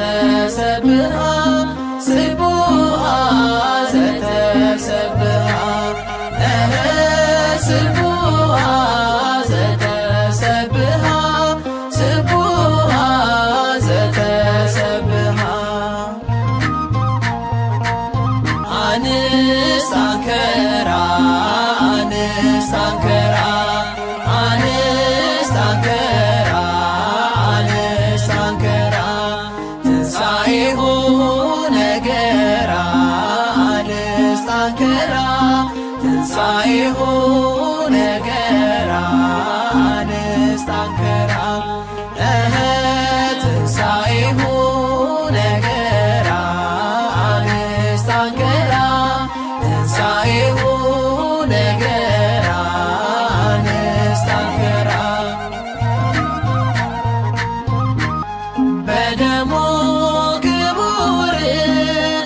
ዘተሰብሃ ስቡሃ ዘተሰብሃ እህ ስቡሃ ዘተሰብሃ ስቡሃ ዘተሰብሃ ኣንስት ኣንከራ ኣንስት ኣንከራ ኣንስት ኣንከራ ኣንስት ኣንከራ ትንሳኤሁ ነገራ ኣንስት ኣንከራ ትንሳኤሁ ነገራ ኣንስት ኣንከራ እህ ትንሳኤሁ ነገራ ኣንስት ኣንከራ ትንሳኤሁ ነገራ ኣንስት ኣንከራ በደሙ ክቡር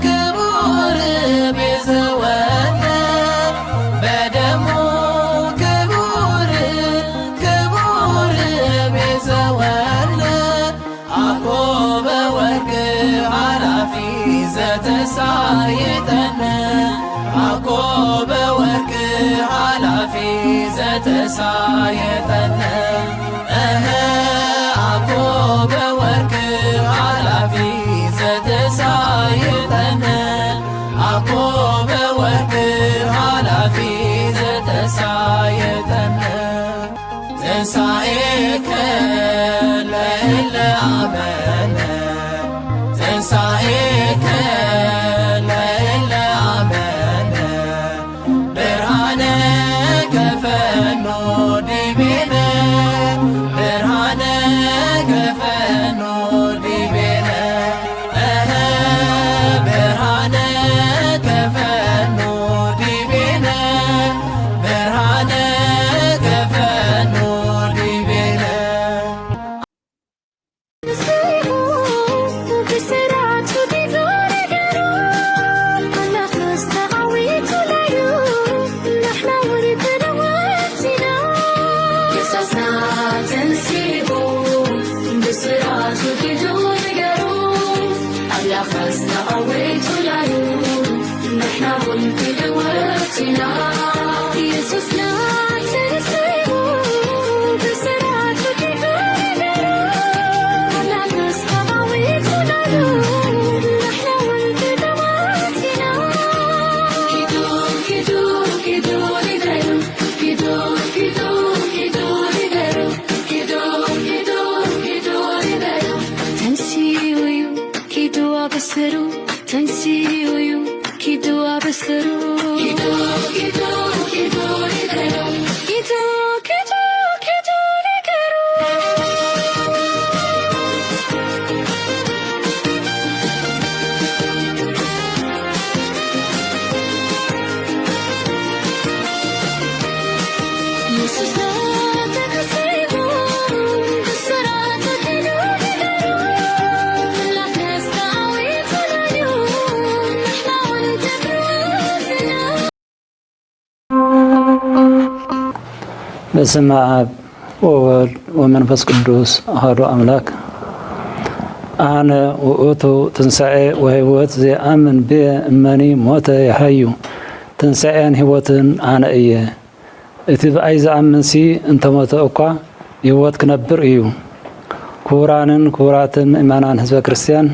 ክቡር ቤዘወነ በደሙ ክቡር ክቡር ቤዘወነ ኣኮበ ወርቅ ኃላፊ ዘተሳየጠነ ኣኮበ ወርቅ ኃላፊ ዘተሳየጠነ እህ ኣኮበ ወርቅ ኃላፊ ዘተሳየጠነ ኣኮበ ወርቅ ኃላፊ ዘተሳየጠነ ትንሳኤከ ለእለ አመነ ትንሳኤከ ለእለ አመነ ብርሃነ ከፈኖ ዲቤነ ብርሃነ ከፈኖ ዲቤነ እህ ብርሃነ ከፈኖ ዲቤነ ብርሃነ ከፈኖ ዲቤነ በስመ አብ ወወልድ ወመንፈስ ቅዱስ አሐዱ አምላክ። አነ ውእቱ ትንሳኤ ወሕይወት፣ ዘየአምን ብየ እመኒ ሞተ የሐዩ። ትንሳኤን ሕይወትን ኣነ እየ። እቲ ብኣይ ዝኣምንሲ እንተሞተ እኳ ይህወት ክነብር እዩ። ክቡራንን ክቡራትን ምእመናን ህዝበ ክርስቲያን፣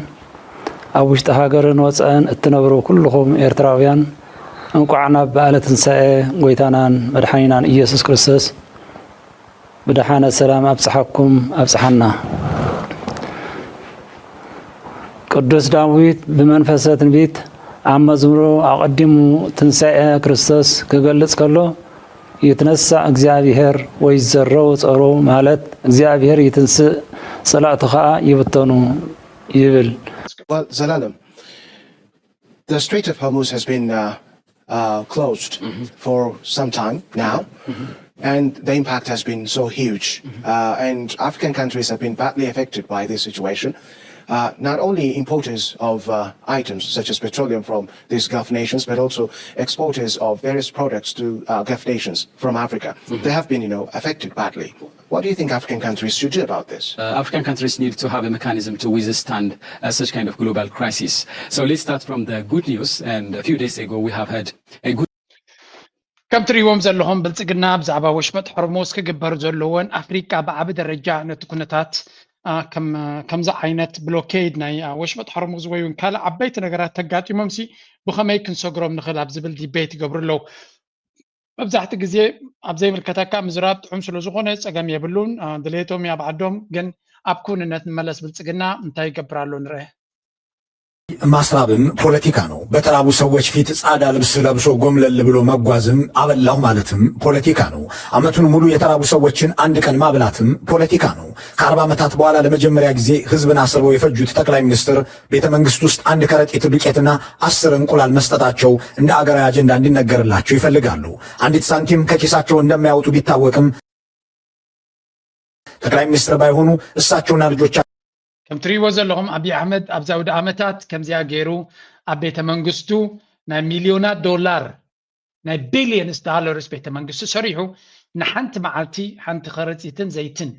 ኣብ ውሽጢ ሃገርን ወፃእን እትነብሩ ኩልኹም ኤርትራውያን፣ እንቋዕ ናብ በዓለ ትንሳኤ ጎይታናን መድሓኒናን ኢየሱስ ክርስቶስ ብደሓነ ሰላም ኣብጽሓኩም ኣብጽሓና። ቅዱስ ዳዊት ብመንፈሰ ትንቢት ኣብ መዝሙሩ ኣቐዲሙ ትንሳኤ ክርስቶስ ክገልጽ ከሎ፣ ይትነሳእ እግዚኣብሔር ወይዘረው ጸሩ፣ ማለት እግዚኣብሔር ይትንስእ፣ ጸላእቱ ኸኣ ይብተኑ ይብል። Well, Zelalem, the Strait of Hormuz has been uh, uh, closed for some time now, and the impact has been so huge. Uh, and African countries have been badly affected by this situation. uh, not only importers of uh, items such as petroleum from these Gulf nations, but also exporters of various products to uh, Gulf nations from Africa. They have been, you know, affected badly. What do you think African countries should do about this? Uh, African countries need to have a mechanism to withstand uh, such kind of global crisis. So let's start from the good news. And a few days ago, we have had a good ከም ትሪእዎም ዘለኹም ብልፅግና ብዛዕባ ወሽመጥ ሕርሙዝ ክግበር ዘለዎን ኣፍሪቃ ብዓቢ ደረጃ ነቲ ኩነታት ከምዚ ዓይነት ብሎኬድ ናይ ወሽመጥ ሕርሙዝ ወይ እውን ካልእ ዓበይቲ ነገራት ተጋጢሞም ሲ ብኸመይ ክንሰግሮም ንኽእል ኣብ ዝብል ዲቤት ይገብሩ ኣለዉ። መብዛሕቲ ግዜ ኣብ ዘይምልከተካ ምዝራብ ጥዑም ስለ ዝኾነ ፀገም የብሉን። ድሌቶም ኣብ ዓዶም ግን ኣብ ክውንነት ንመለስ ብልፅግና እንታይ ይገብር ኣሎ ንርአ። ማስራብም ፖለቲካ ነው። በተራቡ ሰዎች ፊት ጻዳ ልብስ ለብሶ ጎምለል ብሎ መጓዝም አበላሁ ማለትም ፖለቲካ ነው። አመቱን ሙሉ የተራቡ ሰዎችን አንድ ቀን ማብላትም ፖለቲካ ነው። ከአርባ ዓመታት በኋላ ለመጀመሪያ ጊዜ ህዝብን አስርበው የፈጁት ጠቅላይ ሚኒስትር ቤተ መንግስት ውስጥ አንድ ከረጢት ዱቄትና አስር እንቁላል መስጠታቸው እንደ አገራዊ አጀንዳ እንዲነገርላቸው ይፈልጋሉ። አንዲት ሳንቲም ከኪሳቸው እንደማያወጡ ቢታወቅም ጠቅላይ ሚኒስትር ባይሆኑ እሳቸውና ልጆቻቸው ከም ትሪእዎ ዘለኹም ኣብይ ኣሕመድ ኣብዚ ኣውደ ዓመታት ከምዚኣ ገይሩ ኣብ ቤተ መንግስቱ ናይ ሚልዮናት ዶላር ናይ ቢልዮንስ ዳለርስ ቤተ መንግስቱ ሰሪሑ ንሓንቲ መዓልቲ ሓንቲ ከረፂትን ዘይትን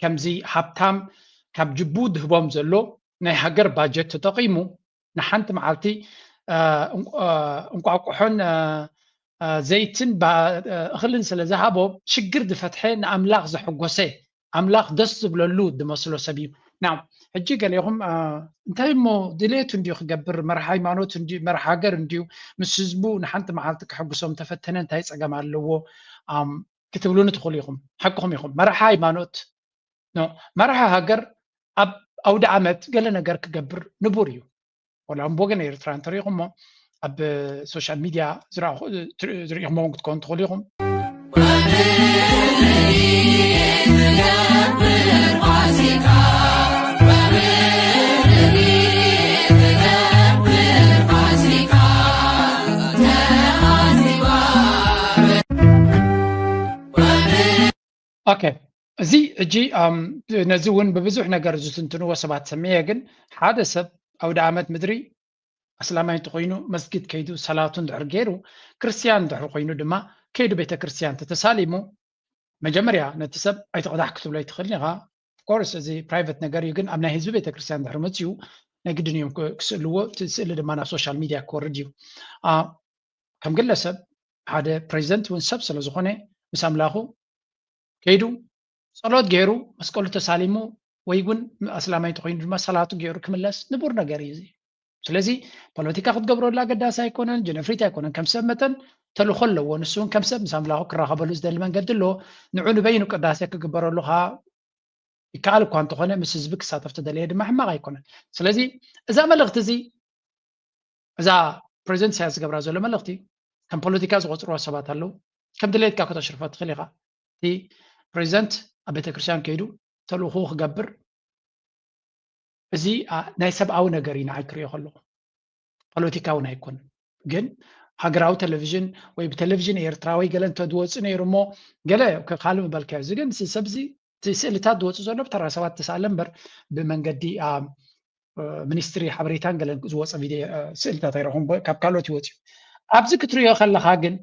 ከምዚ ሃብታም ካብ ጅቡ ድህቦም ዘሎ ናይ ሃገር ባጀት ተጠቒሙ ንሓንቲ መዓልቲ እንቋቁሖን ዘይትን እኽልን ስለ ዝሃቦ ሽግር ዝፈትሐ ንኣምላኽ ዘሐጎሰ ኣምላኽ ደስ ዝብለሉ ዝመስሎ ሰብ እዩ። ናው ሕጂ ገሌኹም እንታይ እሞ ድሌቱ እንዲዩ ክገብር መርሒ ሃይማኖት እንዲዩ መርሒ ሃገር እንዲዩ ምስ ህዝቡ ንሓንቲ መዓልቲ ክሕጉሶም ተፈተነ እንታይ ፀገም ኣለዎ ክትብሉኒ ትኽእሉ ኢኹም። ሓቅኹም ኢኹም። መርሒ ሃይማኖት መርሒ ሃገር ኣብ ኣውደ ዓመት ገለ ነገር ክገብር ንቡር እዩ። ወላ እምቦ ግን ኤርትራ እንተሪኢኹሞ ኣብ ሶሻል ሚድያ ዝረኢኹሞ እውን ክትከውን ትኽእሉ ኢኹም። ኦኬ፣ እዚ ሕጂ ነዚ እውን ብብዙሕ ነገር ዝትንትንዎ ሰባት ሰሚዐ፣ ግን ሓደ ሰብ ኣውደ ዓመት ምድሪ ኣስላማይ እንተኮይኑ መስጊድ ከይዱ ሰላቱ እንድሕር ገይሩ ክርስትያን እንድሕር ኮይኑ ድማ ከይዱ ቤተ ክርስትያን ተተሳሊሙ መጀመርያ ነቲ ሰብ ኣይትቕዳሕ ክትብሎ ኣይትኽእልን ኢኻ። ኦፍኮርስ እዚ ፕራይቨት ነገር እዩ፣ ግን ኣብ ናይ ህዝቢ ቤተ ክርስትያን እንድሕር መፅዩ ናይ ግድን እዮም ክስእልዎ። እቲ ስእሊ ድማ ናብ ሶሻል ሚድያ ክወርድ እዩ። ከም ግለሰብ ሓደ ፕሬዚደንት እውን ሰብ ስለ ዝኾነ ምስ ኣምላኹ ከይዱ ጸሎት ገይሩ መስቀሉ ተሳሊሙ ወይ እውን ኣስላማይ እንተኮይኑ ድማ ሰላቱ ገይሩ ክምለስ ንቡር ነገር እዩ። እዚ ስለዚ ፖለቲካ ክትገብረሉ ኣገዳሲ ኣይኮነን፣ ጀነፍሪት ኣይኮነን። ከም ሰብ መጠን ተልእኾ ኣለዎ። ንሱ እውን ከም ሰብ ምስ ኣምላኹ ክራኸበሉ ዝደሊ መንገዲ ኣለዎ። ንዑ ንበይኑ ቅዳሴ ክግበረሉ ከዓ ይከኣል እኳ እንተኾነ ምስ ህዝቢ ክሳተፍ ተደለየ ድማ ሕማቕ ኣይኮነን። ስለዚ እዛ መልእኽቲ እዚ እዛ ፕሬዚደንት ኢሳያስ ዝገብራ ዘሎ መልእኽቲ ከም ፖለቲካ ዝቆፅርዋ ሰባት ኣለዉ። ከም ድሌትካ ከተሽርፎ ትኽእል ኢኻ። እቲ ፕሬዚደንት ኣብ ቤተክርስትያን ከይዱ ተልእኹ ክገብር እዚ ናይ ሰብኣዊ ነገር እዩ ንዓይ ክሪኦ ከለኹ። ፖለቲካ እውን ኣይኮንን። ግን ሃገራዊ ቴሌቪዥን ወይ ብቴሌቪዥን ኤርትራ ወይ ገለ እንተዝወፅእ ነይሩ እሞ ገለ ካልእ ምበልካዮ። እዚ ግን ሰብዚ እቲ ስእልታት ዝወፅእ ዘሎ ብተራ ሰባት ተሳእለ እምበር ብመንገዲ ሚኒስትሪ ሓበሬታን ገለን ዝወፀ ስእልታት ኣይረኹም ካብ ካልኦት ይወፅዩ። ኣብዚ ክትሪኦ ከለካ ግን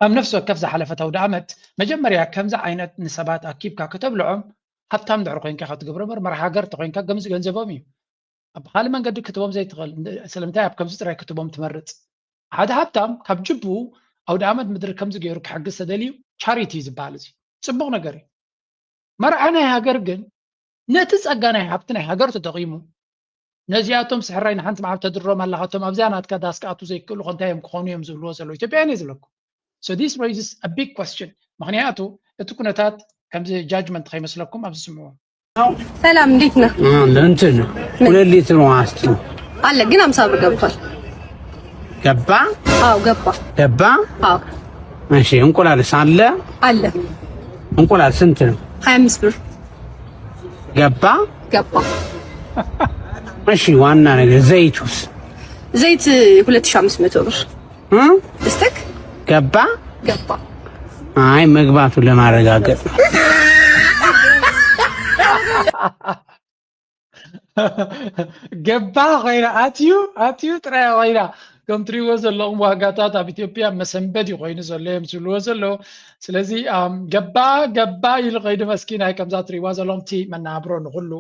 ኣብ ነፍሲ ወከፍ ዝሓለፈት ኣውደ ዓመት መጀመርያ ከምዚ ዓይነት ንሰባት ኣኪብካ ከተብልዖም ሃብታም ድሕሪ ኮይንካ ኢካ ትገብሮ እምበር መርሓ ሃገር ተኮይንካ ገምዚ ገንዘቦም እዩ። ኣብ ካልእ መንገዲ ክትቦም ዘይትኽእል ስለምንታይ ኣብ ከምዚ ጥራይ ክትቦም ትመርፅ? ሓደ ሃብታም ካብ ጅብኡ ኣውደ ዓመት ምድሪ ከምዚ ገይሩ ክሕግዝ ተደልዩ ቻሪቲ እዩ ዝበሃል። እዚ ፅቡቕ ነገር እዩ። መርዓ ናይ ሃገር ግን ነቲ ጸጋ ናይ ሃብቲ ናይ ሃገር ተጠቒሙ ነዚኣቶም ስሕራይ ንሓንቲ መዓልቲ ተድሮም ኣለኻቶም ኣብዚኣ ናትካ ዳስ ክኣቱ ዘይክእሉ ከ እንታይ እዮም ክኾኑ እዮም ዝብልዎ ዘለዉ ኢትዮጵያውያን እየ ዝብለኩም። So this raises a big question። ምኽንያቱ እቲ ኩነታት ከምዚ ጃጅመንት ከይመስለኩም ኣብዚ ስምዕዎ። ሰላም እንዴት ነህ? እንትን ሁለት ሊትር ውሃ እስኪ አለ ግን ሀምሳ ብር ገብቷል። ገባ አዎ ገባ። ገባ። አዎ እሺ እንቁላልስ አለ? አለ እንቁላል ስንት ነው? ሀያ አምስት ብር ገባ። ገባ። እሺ ዋና ነገር ዘይቱስ? ዘይት ሁለት ሺህ አምስት መቶ ብር እ? እስቲክ ገባ። ገባ። አይ መግባቱን ለማረጋገጥ ነው። ገባ ኮይና ኣትዩ ኣትዩ ጥራይ ኮይና ከም ትሪእዎ ዘለኹም ዋጋታት ኣብ ኢትዮጵያ መሰንበዲ ኮይኑ ዘሎ እዮም ዝብልዎ ዘለዉ። ስለዚ ገባ ገባ ኢሉ ከይዱ መስኪናይ ከምዛ ትሪእዋ ዘለኹም እቲ መናብሮ ንኩሉ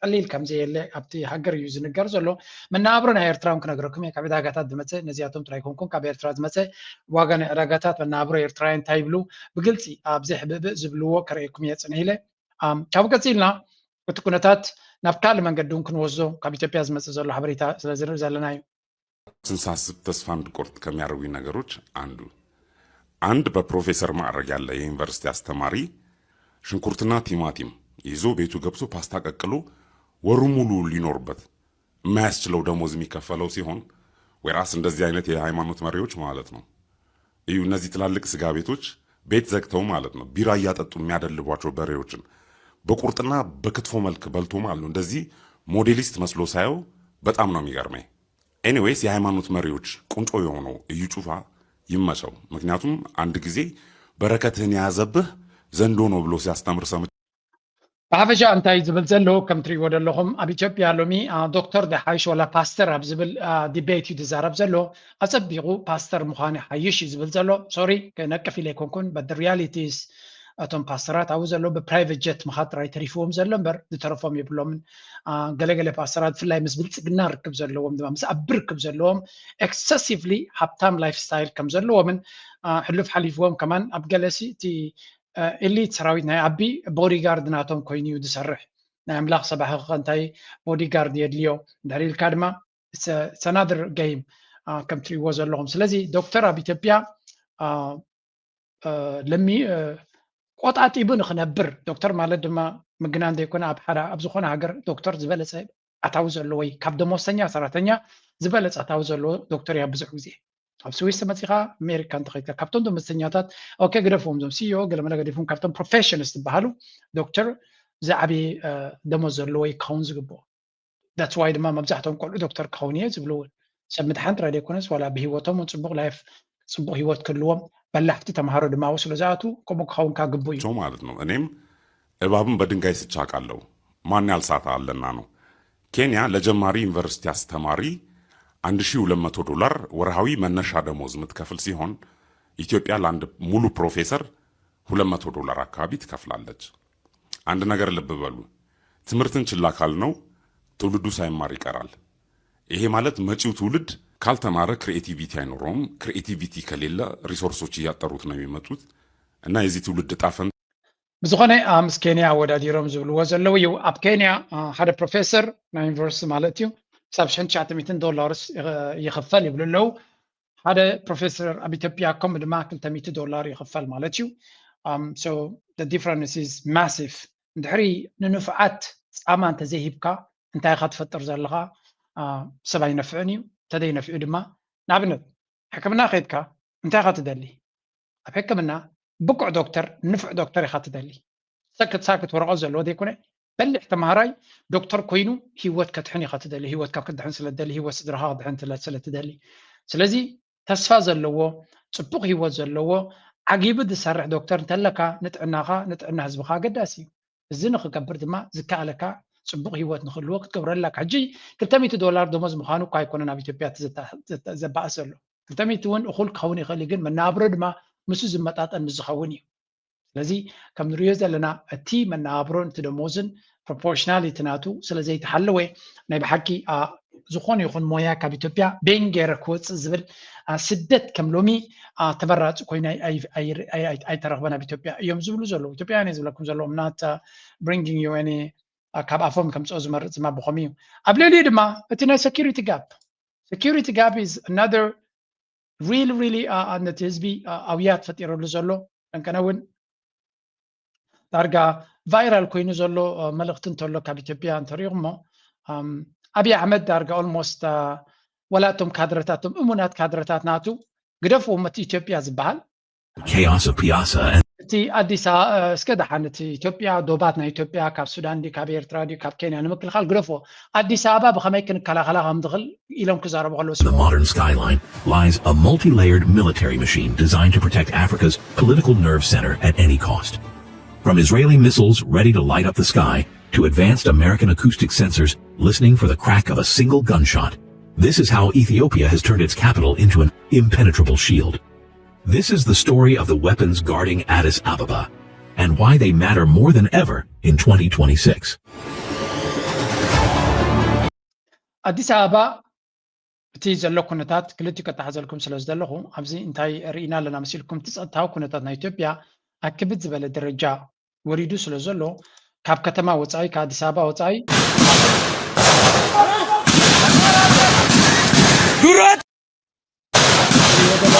ቀሊል ከም ዘየለ ኣብቲ ሃገር እዩ ዝንገር ዘሎ። መናብሮ ናይ ኤርትራ እውን ክነግረኩም እየ። ካብ ዕዳጋታት ዝመፀ ነዚኣቶም ጥራይ ኮንኩም ካብ ኤርትራ ዝመፀ ዋጋ ናይ ዕዳጋታት መናብሮ ኤርትራውያን እንታይ ይብሉ ብግልፂ ኣብዚ ሕብእብእ ዝብልዎ ከርእየኩም እየ ፅንሕ ኢለ። ካብኡ ቀፂልና እቲ ኩነታት ናብ ካልእ መንገዲ እውን ክንወስዶ ካብ ኢትዮጵያ ዝመፅእ ዘሎ ሓበሬታ ስለ ዝርኢ ዘለና እዩ። ስንሳስብ ተስፋ እንድቆርጥ ከሚያደርጉኝ ነገሮች አንዱ አንድ በፕሮፌሰር ማዕረግ ያለ የዩኒቨርሲቲ አስተማሪ ሽንኩርትና ቲማቲም ይዞ ቤቱ ገብቶ ፓስታ ቀቅሎ ወሩ ሙሉ ሊኖርበት የማያስችለው ደሞዝ የሚከፈለው ሲሆን፣ whereas እንደዚህ አይነት የሃይማኖት መሪዎች ማለት ነው እዩ እነዚህ ትላልቅ ስጋ ቤቶች ቤት ዘግተው ማለት ነው ቢራ እያጠጡ የሚያደልቧቸው በሬዎችን በቁርጥና በክትፎ መልክ በልቶ ማለት ነው። እንደዚህ ሞዴሊስት መስሎ ሳየው በጣም ነው የሚገርመኝ። Anyways የሃይማኖት መሪዎች ቁንጮ የሆነው እዩ ጩፋ ይመቸው። ምክንያቱም አንድ ጊዜ በረከትህን የያዘብህ ዘንዶ ነው ብሎ ሲያስተምር ሰምቼ ብሓፈሻ እንታይ ዝብል ዘሎ ከም ትሪእዎ ዘለኹም ኣብ ኢትዮጵያ ሎሚ ዶክተር ደሓይሽ ወላ ፓስተር ኣብ ዝብል ዲቤት እዩ ዝዛረብ ዘሎ። ኣፀቢቑ ፓስተር ምዃን ሓይሽ እዩ ዝብል ዘሎ። ሶሪ ነቅፍ ኢለ ኣይኮንኩን but the reality is እቶም ፓስተራት ኣብኡ ዘሎ ብፕራይቨት ጀት ምኻድ ጥራይ ተሪፍዎም ዘሎ እምበር ዝተረፎም የብሎምን። ገለገለ ፓስተራት ብፍላይ ምስ ብልፅግና ርክብ ዘለዎም ድማ ምስ ኣብ ርክብ ዘለዎም ኤክሰሲቭሊ ሃብታም ላይፍ ስታይል ከም ዘለዎምን ሕሉፍ ሓሊፍዎም ከማን ኣብ ገለሲ እቲ ኤሊት ሰራዊት ናይ ኣቢ ቦዲጋርድ ናቶም ኮይኑ እዩ ዝሰርሕ። ናይ ኣምላኽ ሰባኺ እንታይ ቦዲጋርድ የድልዮ እንድሕር ኢልካ ድማ ሰናድር ገይም ከም ትሪእዎ ዘለኹም። ስለዚ ዶክተር ኣብ ኢትዮጵያ ለሚ ቆጣጢቡ ንክነብር ዶክተር ማለት ድማ ምግናን ዘይኮነ ኣብ ሓደ ኣብ ዝኾነ ሃገር ዶክተር ዝበለፀ ኣታዊ ዘለዎ ወይ ካብ ደሞዝተኛ ሰራሕተኛ ዝበለፀ ኣታዊ ዘለዎ ዶክተር እያ ብዙሕ ግዜ ኣብ ስዊስ ተመፂኻ ኣሜሪካ እንተኸይድካ ካብቶም ደሞዝተኛታት ኦኬ ግደፍዎም ዞም ሲዮ ገለመለ ገዲፍዎም ካብቶም ፕሮፌሽንስ ዝበሃሉ ዶክተር ዝዓበየ ደሞዝ ዘለዎ ክኸውን ዝግብኦ that's why ድማ መብዛሕትኦም ቆልዑ ዶክተር ክኸውን እየ ዝብሉ እውን ሰብ ምድሓን ጥራይ ዘይኮነስ ዋላ ብሂወቶም እውን ፅቡቅ ላይፍ ፅቡቅ ሂወት ክህልዎም በላሕቲ ተምሃሮ ድማ ኣብኡ ስለ ዝኣትዉ ከምኡ ክኸውን ካብ ግቡእ እዩ ማለት ነው። እኔም እባብን በድንጋይ ስቻ አውቃለሁ ማን ያልሳተ አለና ነው። ኬንያ ለጀማሪ ዩኒቨርሲቲ አስተማሪ አንድ ሺህ ሁለት መቶ ዶላር ወርሃዊ መነሻ ደሞዝ የምትከፍል ሲሆን ኢትዮጵያ ለአንድ ሙሉ ፕሮፌሰር ሁለት መቶ ዶላር አካባቢ ትከፍላለች። አንድ ነገር ልብ በሉ፣ ትምህርትን ችላ ካልነው ትውልዱ ሳይማር ይቀራል። ይሄ ማለት መጪው ትውልድ ካልተማረ ክሪኤቲቪቲ አይኖረውም። ክሪኤቲቪቲ ከሌለ ሪሶርሶች እያጠሩት ነው የሚመጡት እና የዚህ ትውልድ እጣ ፈንታ ብዝኾነ ምስ ኬንያ ኣወዳዲሮም ዝብልዎ ዘለዉ እዩ። ኣብ ኬንያ ሓደ ፕሮፌሰር ናይ ዩኒቨርሲቲ ማለት እዩ ክሳብ ሽሕን ትሽዓተ ሚእትን ዶላርስ ይኽፈል ይብሉ ኣለዉ። ሓደ ፕሮፌሰር ኣብ ኢትዮጵያ ከምኡ ድማ ክልተ ሚእቲ ዶላር ይኽፈል ማለት እዩ። ዲፍረንስ ኢዝ ማሲቭ። እንድሕሪ ንንፉዓት ፃማ እንተዘይሂብካ እንታይ ኢኻ ትፈጥር ዘለኻ ሰብ ኣይነፍዕን እዩ። እንተዘይነፊዑ ድማ ንኣብነት ሕክምና ከይድካ እንታይ ኢኻ ትደሊ? ኣብ ሕክምና ብቁዕ ዶክተር ንፉዕ ዶክተር ኢኻ ትደሊ። ሰክት ሳክት ወረቐት ዘለዎ ዘይኮነ በሊሕ ተምሃራይ ዶክተር ኮይኑ ሂወት ከድሕን ኢኻ ትደሊ። ሂወትካ ክትድሕን ስለ ትደሊ፣ ሂወት ስድራኻ ክድሕን ስለ ትደሊ። ስለዚ ተስፋ ዘለዎ ፅቡቕ ሂወት ዘለዎ ዓጊቡ ዝሰርሕ ዶክተር እንተለካ ንጥዕናኻ ንጥዕና ህዝብኻ ኣገዳሲ እዩ። እዚ ንክገብር ድማ ዝከኣለካ ፅቡቕ ሂወት ንክህልዎ ክትገብሮ ኣለካ። ሕጂ ክልተ ሚእቲ ዶላር ደሞዝ ምዃኑ እኳ ኣይኮነን ኣብ ኢትዮጵያ ዘባእስ ዘሎ። ክልተ ሚእቲ እውን እኹል ክኸውን ይኽእል እዩ፣ ግን መነባብሮ ድማ ምስኡ ዝመጣጠን ምስ ዝኸውን እዩ። ስለዚ ከም ንሪኦ ዘለና እቲ መነባብሮን እቲ ደሞዝን ፕሮፖርሽናል እቲ ናቱ ስለ ዘይተሓለወ ናይ ብሓቂ ዝኾነ ይኹን ሞያ ካብ ኢትዮጵያ ቤን ገይረ ክወፅእ ዝብል ስደት ከም ሎሚ ተመራፂ ኮይኑ ኣይተረኽበን ኣብ ኢትዮጵያ እዮም ዝብሉ ዘለዉ። ኢትዮጵያውያን እየ ዝብለኩም ዘለዎም not bringing you any ካብ ኣፎም ከምፅኦ ዝመርፅ ድማ ብኸም እዩ። ኣብ ልዕሊኡ ድማ እቲ ናይ security gap security gap is another really really ነቲ ህዝቢ ኣውያት ፈጢረሉ ዘሎ ቀንቀነ እውን ዳርጋ ቫይራል ኮይኑ ዘሎ መልእኽቲ እንተሎ ካብ ኢትዮጵያ እንተሪኹሞ ኣብይ ኣሕመድ ዳርጋ ኦልሞስት ወላ እቶም ካድረታት እቶም እሙናት ካድረታት ናቱ ግደፍዎም እቲ ኢትዮጵያ ዝበሃል Chaos of Piazza and እቲ ኣዲስ እስከ ደሓን እቲ ኢትዮጵያ ዶባት ናይ ኢትዮጵያ ካብ ሱዳን ድዩ ካብ ኤርትራ ድዩ ካብ ኬንያ ንምክልኻል ግደፍዎ ኣዲስ ኣበባ ብኸመይ ክንከላኸላ ከም ንኽእል ኢሎም ክዛረቡ ከለዉ the modern skyline lies a multi-layered military machine designed to protect Africa's political nerve center at any cost. From Israeli missiles ready to light up the sky to advanced American acoustic sensors, listening for the crack of a single gunshot. This is how Ethiopia has turned its capital into an impenetrable shield. This is the story of the weapons guarding Addis Ababa and why they matter more than ever in twenty twenty-six. ኣዲስ ኣበባ እቲ ዘሎ ኩነታት ክልቲኡ ከተሓዘልኩም ስለ ዝደለኹ ኣብዚ እንታይ ርኢና ኣለና መሲልኩም? እቲ ጸጥታዊ ኩነታት ናይ ኢትዮጵያ ኣብ ክብድ ዝበለ ደረጃ ወሪዱ ስለ ዘሎ ካብ ከተማ ወጻኢ ካብ ኣዲስ ኣበባ ወጻኢ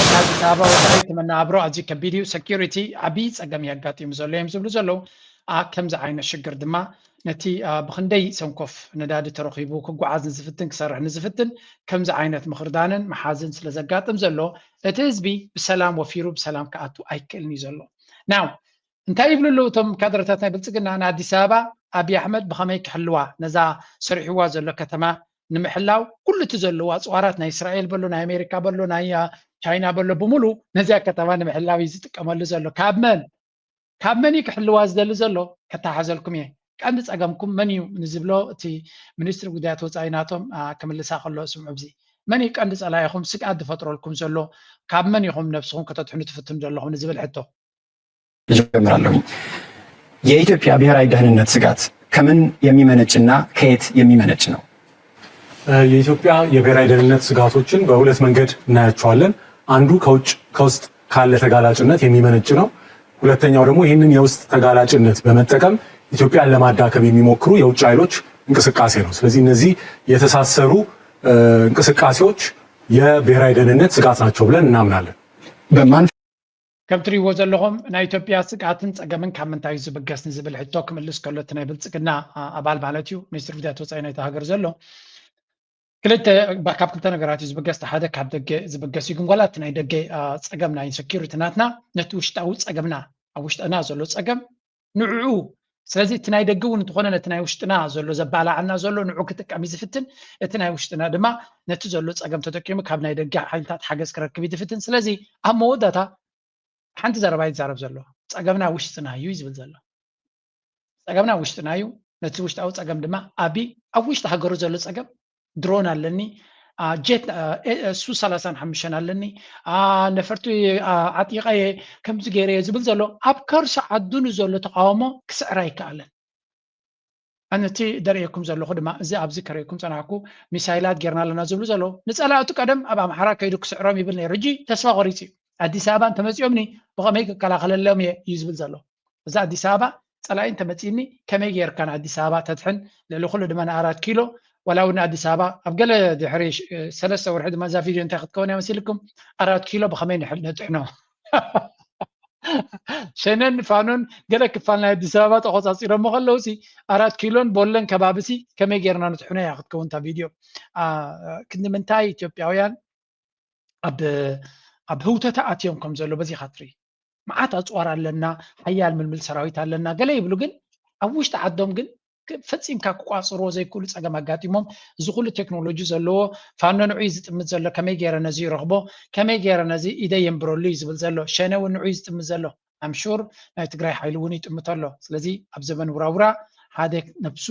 ካብ ኣዲስ ኣበባ ወጻኢ እቲ መነባብሮ ኣዝዩ ከቢድ እዩ። ሰኪሪቲ ዓብዪ ጸገም እዩ ኣጋጢሙ ዘሎ እዮም ዝብሉ ዘለዉ። ከምዚ ዓይነት ሽግር ድማ ነቲ ብክንደይ ሰንኮፍ ነዳዲ ተረኺቡ ክጓዓዝ ንዝፍትን ክሰርሕ ንዝፍትን ከምዚ ዓይነት ምኽርዳንን ምሓዝን ስለ ዘጋጥም ዘሎ እቲ ህዝቢ ብሰላም ወፊሩ ብሰላም ክኣቱ ኣይክእልን እዩ ዘሎ። ናው እንታይ ይብሉ ኣለዉ እቶም ካድረታት ናይ ብልጽግና? ንኣዲስ ኣበባ ኣብይ ኣሕመድ ብኸመይ ክሕልዋ ነዛ ሰሪሕዋ ዘሎ ከተማ ንምሕላው ኩሉ እቲ ዘለዎ ኣፅዋራት ናይ እስራኤል በሎ ናይ ኣሜሪካ በሎ ናይ ቻይና በሎ ብምሉ ነዚኣ ከተማ ንምሕላው እዩ ዝጥቀመሉ ዘሎ። ካብ መን ካብ መን እዩ ክሕልዋ ዝደሊ ዘሎ? ክተሓዘልኩም እየ። ቀንዲ ፀገምኩም መን እዩ ንዝብሎ እቲ ሚኒስትሪ ጉዳያት ወፃኢ ናቶም ክምልሳ ከሎ ስምዑ ብዚ መን እዩ ቀንዲ ፀላኢኹም ስግኣት ዝፈጥረልኩም ዘሎ? ካብ መን ኢኹም ነብስኹም ከተድሕኑ ትፍትኑ ዘለኹም ንዝብል ሕቶ እጀምራለሁ። የኢትዮጵያ ብሔራዊ ደህንነት ስጋት ከምን የሚመነጭና ከየት የሚመነጭ ነው? የኢትዮጵያ የብሔራዊ ደህንነት ስጋቶችን በሁለት መንገድ እናያቸዋለን። አንዱ ከውጭ ከውስጥ ካለ ተጋላጭነት የሚመነጭ ነው። ሁለተኛው ደግሞ ይህንን የውስጥ ተጋላጭነት በመጠቀም ኢትዮጵያን ለማዳከም የሚሞክሩ የውጭ ኃይሎች እንቅስቃሴ ነው። ስለዚህ እነዚህ የተሳሰሩ እንቅስቃሴዎች የብሔራዊ ደህንነት ስጋት ናቸው ብለን እናምናለን። ከም ትሪእዎ ዘለኹም ናይ ኢትዮጵያ ስግኣትን ፀገምን ካብ ምንታይ እዩ ዝብገስ ንዝብል ሕቶ ክምልስ ከሎ እቲ ናይ ብልፅግና ኣባል ማለት እዩ ሚኒስትሪ ጉዳያት ወፃኢ ናይቲ ሃገር ዘሎ ክልተ ካብ ክልተ ነገራት እዩ ዝብገስ። ሓደ ካብ ደገ ዝብገስ እዩ፣ ግን ዋላ እቲ ናይ ደገ ፀገም ናይ ሰኪሪቲ ናትና ነቲ ውሽጣዊ ፀገምና ኣብ ውሽጥና ዘሎ ፀገም ንዕኡ ስለዚ እቲ ናይ ደገ እውን እንተኾነ ነቲ ናይ ውሽጥና ዘሎ ዘባላዓና ዘሎ ንዑ ክጥቀም እዩ ዝፍትን፣ እቲ ናይ ውሽጥና ድማ ነቲ ዘሎ ፀገም ተጠቂሙ ካብ ናይ ደገ ሓይልታት ሓገዝ ክረክብ እዩ ዝፍትን። ስለዚ ኣብ መወዳእታ ሓንቲ ዘረባ ይዛረብ ዘሎ ፀገምና ውሽጥና እዩ ዝብል ዘሎ ፀገምና ውሽጥና እዩ። ነቲ ውሽጣዊ ፀገም ድማ ኣቢ ኣብ ውሽጢ ሃገሩ ዘሎ ፀገም ድሮን ኣለኒ ጀት ሱ ሰላሳን ሓሙሽተን ኣለኒ ነፈርቲ ዓጢቐ ከምዚ ገይረ ዝብል ዘሎ ኣብ ከርሲ ዓዱ ንዘሎ ተቃውሞ ክስዕር ኣይከኣለን። ኣነቲ ደርእየኩም ዘለኹ ድማ እዚ ኣብዚ ከርእየኩም ፀናሕኩ ሚሳይላት ጌርና ኣለና ዝብሉ ዘለዉ ንፀላእቱ ቀደም ኣብ ኣምሓራ ከይዱ ክስዕሮም ይብል ነይሩ። ሕጂ ተስፋ ቆሪፁ እዩ። ኣዲስ ኣበባ እንተመፂኦምኒ ብኸመይ ክከላኸለሎም እየ እዩ ዝብል ዘሎ። እዚ ኣዲስ ኣበባ ፀላኢ እንተመፂኒ ከመይ ጌርካ ንኣዲስ ኣበባ ተድሕን ልዕሊ ኩሉ ድማ ንኣራት ኪሎ ዋላ እውን ኣዲስ ኣበባ ኣብ ገለ ድሕሪ ሰለስተ ወርሒ ድማ እዛ ቪድዮ እንታይ ክትከውን እያ መሲልኩም ኣራት ኪሎ ብኸመይ ነጥሕኖ ሸነን ፋኖን ገለ ክፋል ናይ ኣዲስ ኣበባ ተቆፃፂሮሞ ከለውሲ ኣራት ኪሎን ቦለን ከባብሲ ከመይ ጌርና ንትሕኖ እያ ክትከውን እታ ቪድዮ። ክንዲ ምንታይ ኢትዮጵያውያን ኣብ ኣብ ህውተታ ኣትዮም ከም ዘሎ በዚኻ ትርኢ። መዓት ኣፅዋር ኣለና፣ ሓያል ምልምል ሰራዊት ኣለና ገለ ይብሉ፣ ግን ኣብ ውሽጢ ዓዶም ግን ፈፂምካ ክቋፅርዎ ዘይክእሉ ፀገም ኣጋጢሞም። እዚ ኩሉ ቴክኖሎጂ ዘለዎ ፋኖ ንዑ እዩ ዝጥምት ዘሎ፣ ከመይ ገይረ ነዚ ይረኽቦ፣ ከመይ ገይረ ነዚ ኢደይ የንብረሉ እዩ ዝብል ዘሎ። ሸነ እውን ንዑ እዩ ዝጥምት ዘሎ። ኣም ሹር ናይ ትግራይ ሓይሊ እውን ይጥምት ኣሎ። ስለዚ ኣብ ዘመን ውራውራ ሓደ ነብሱ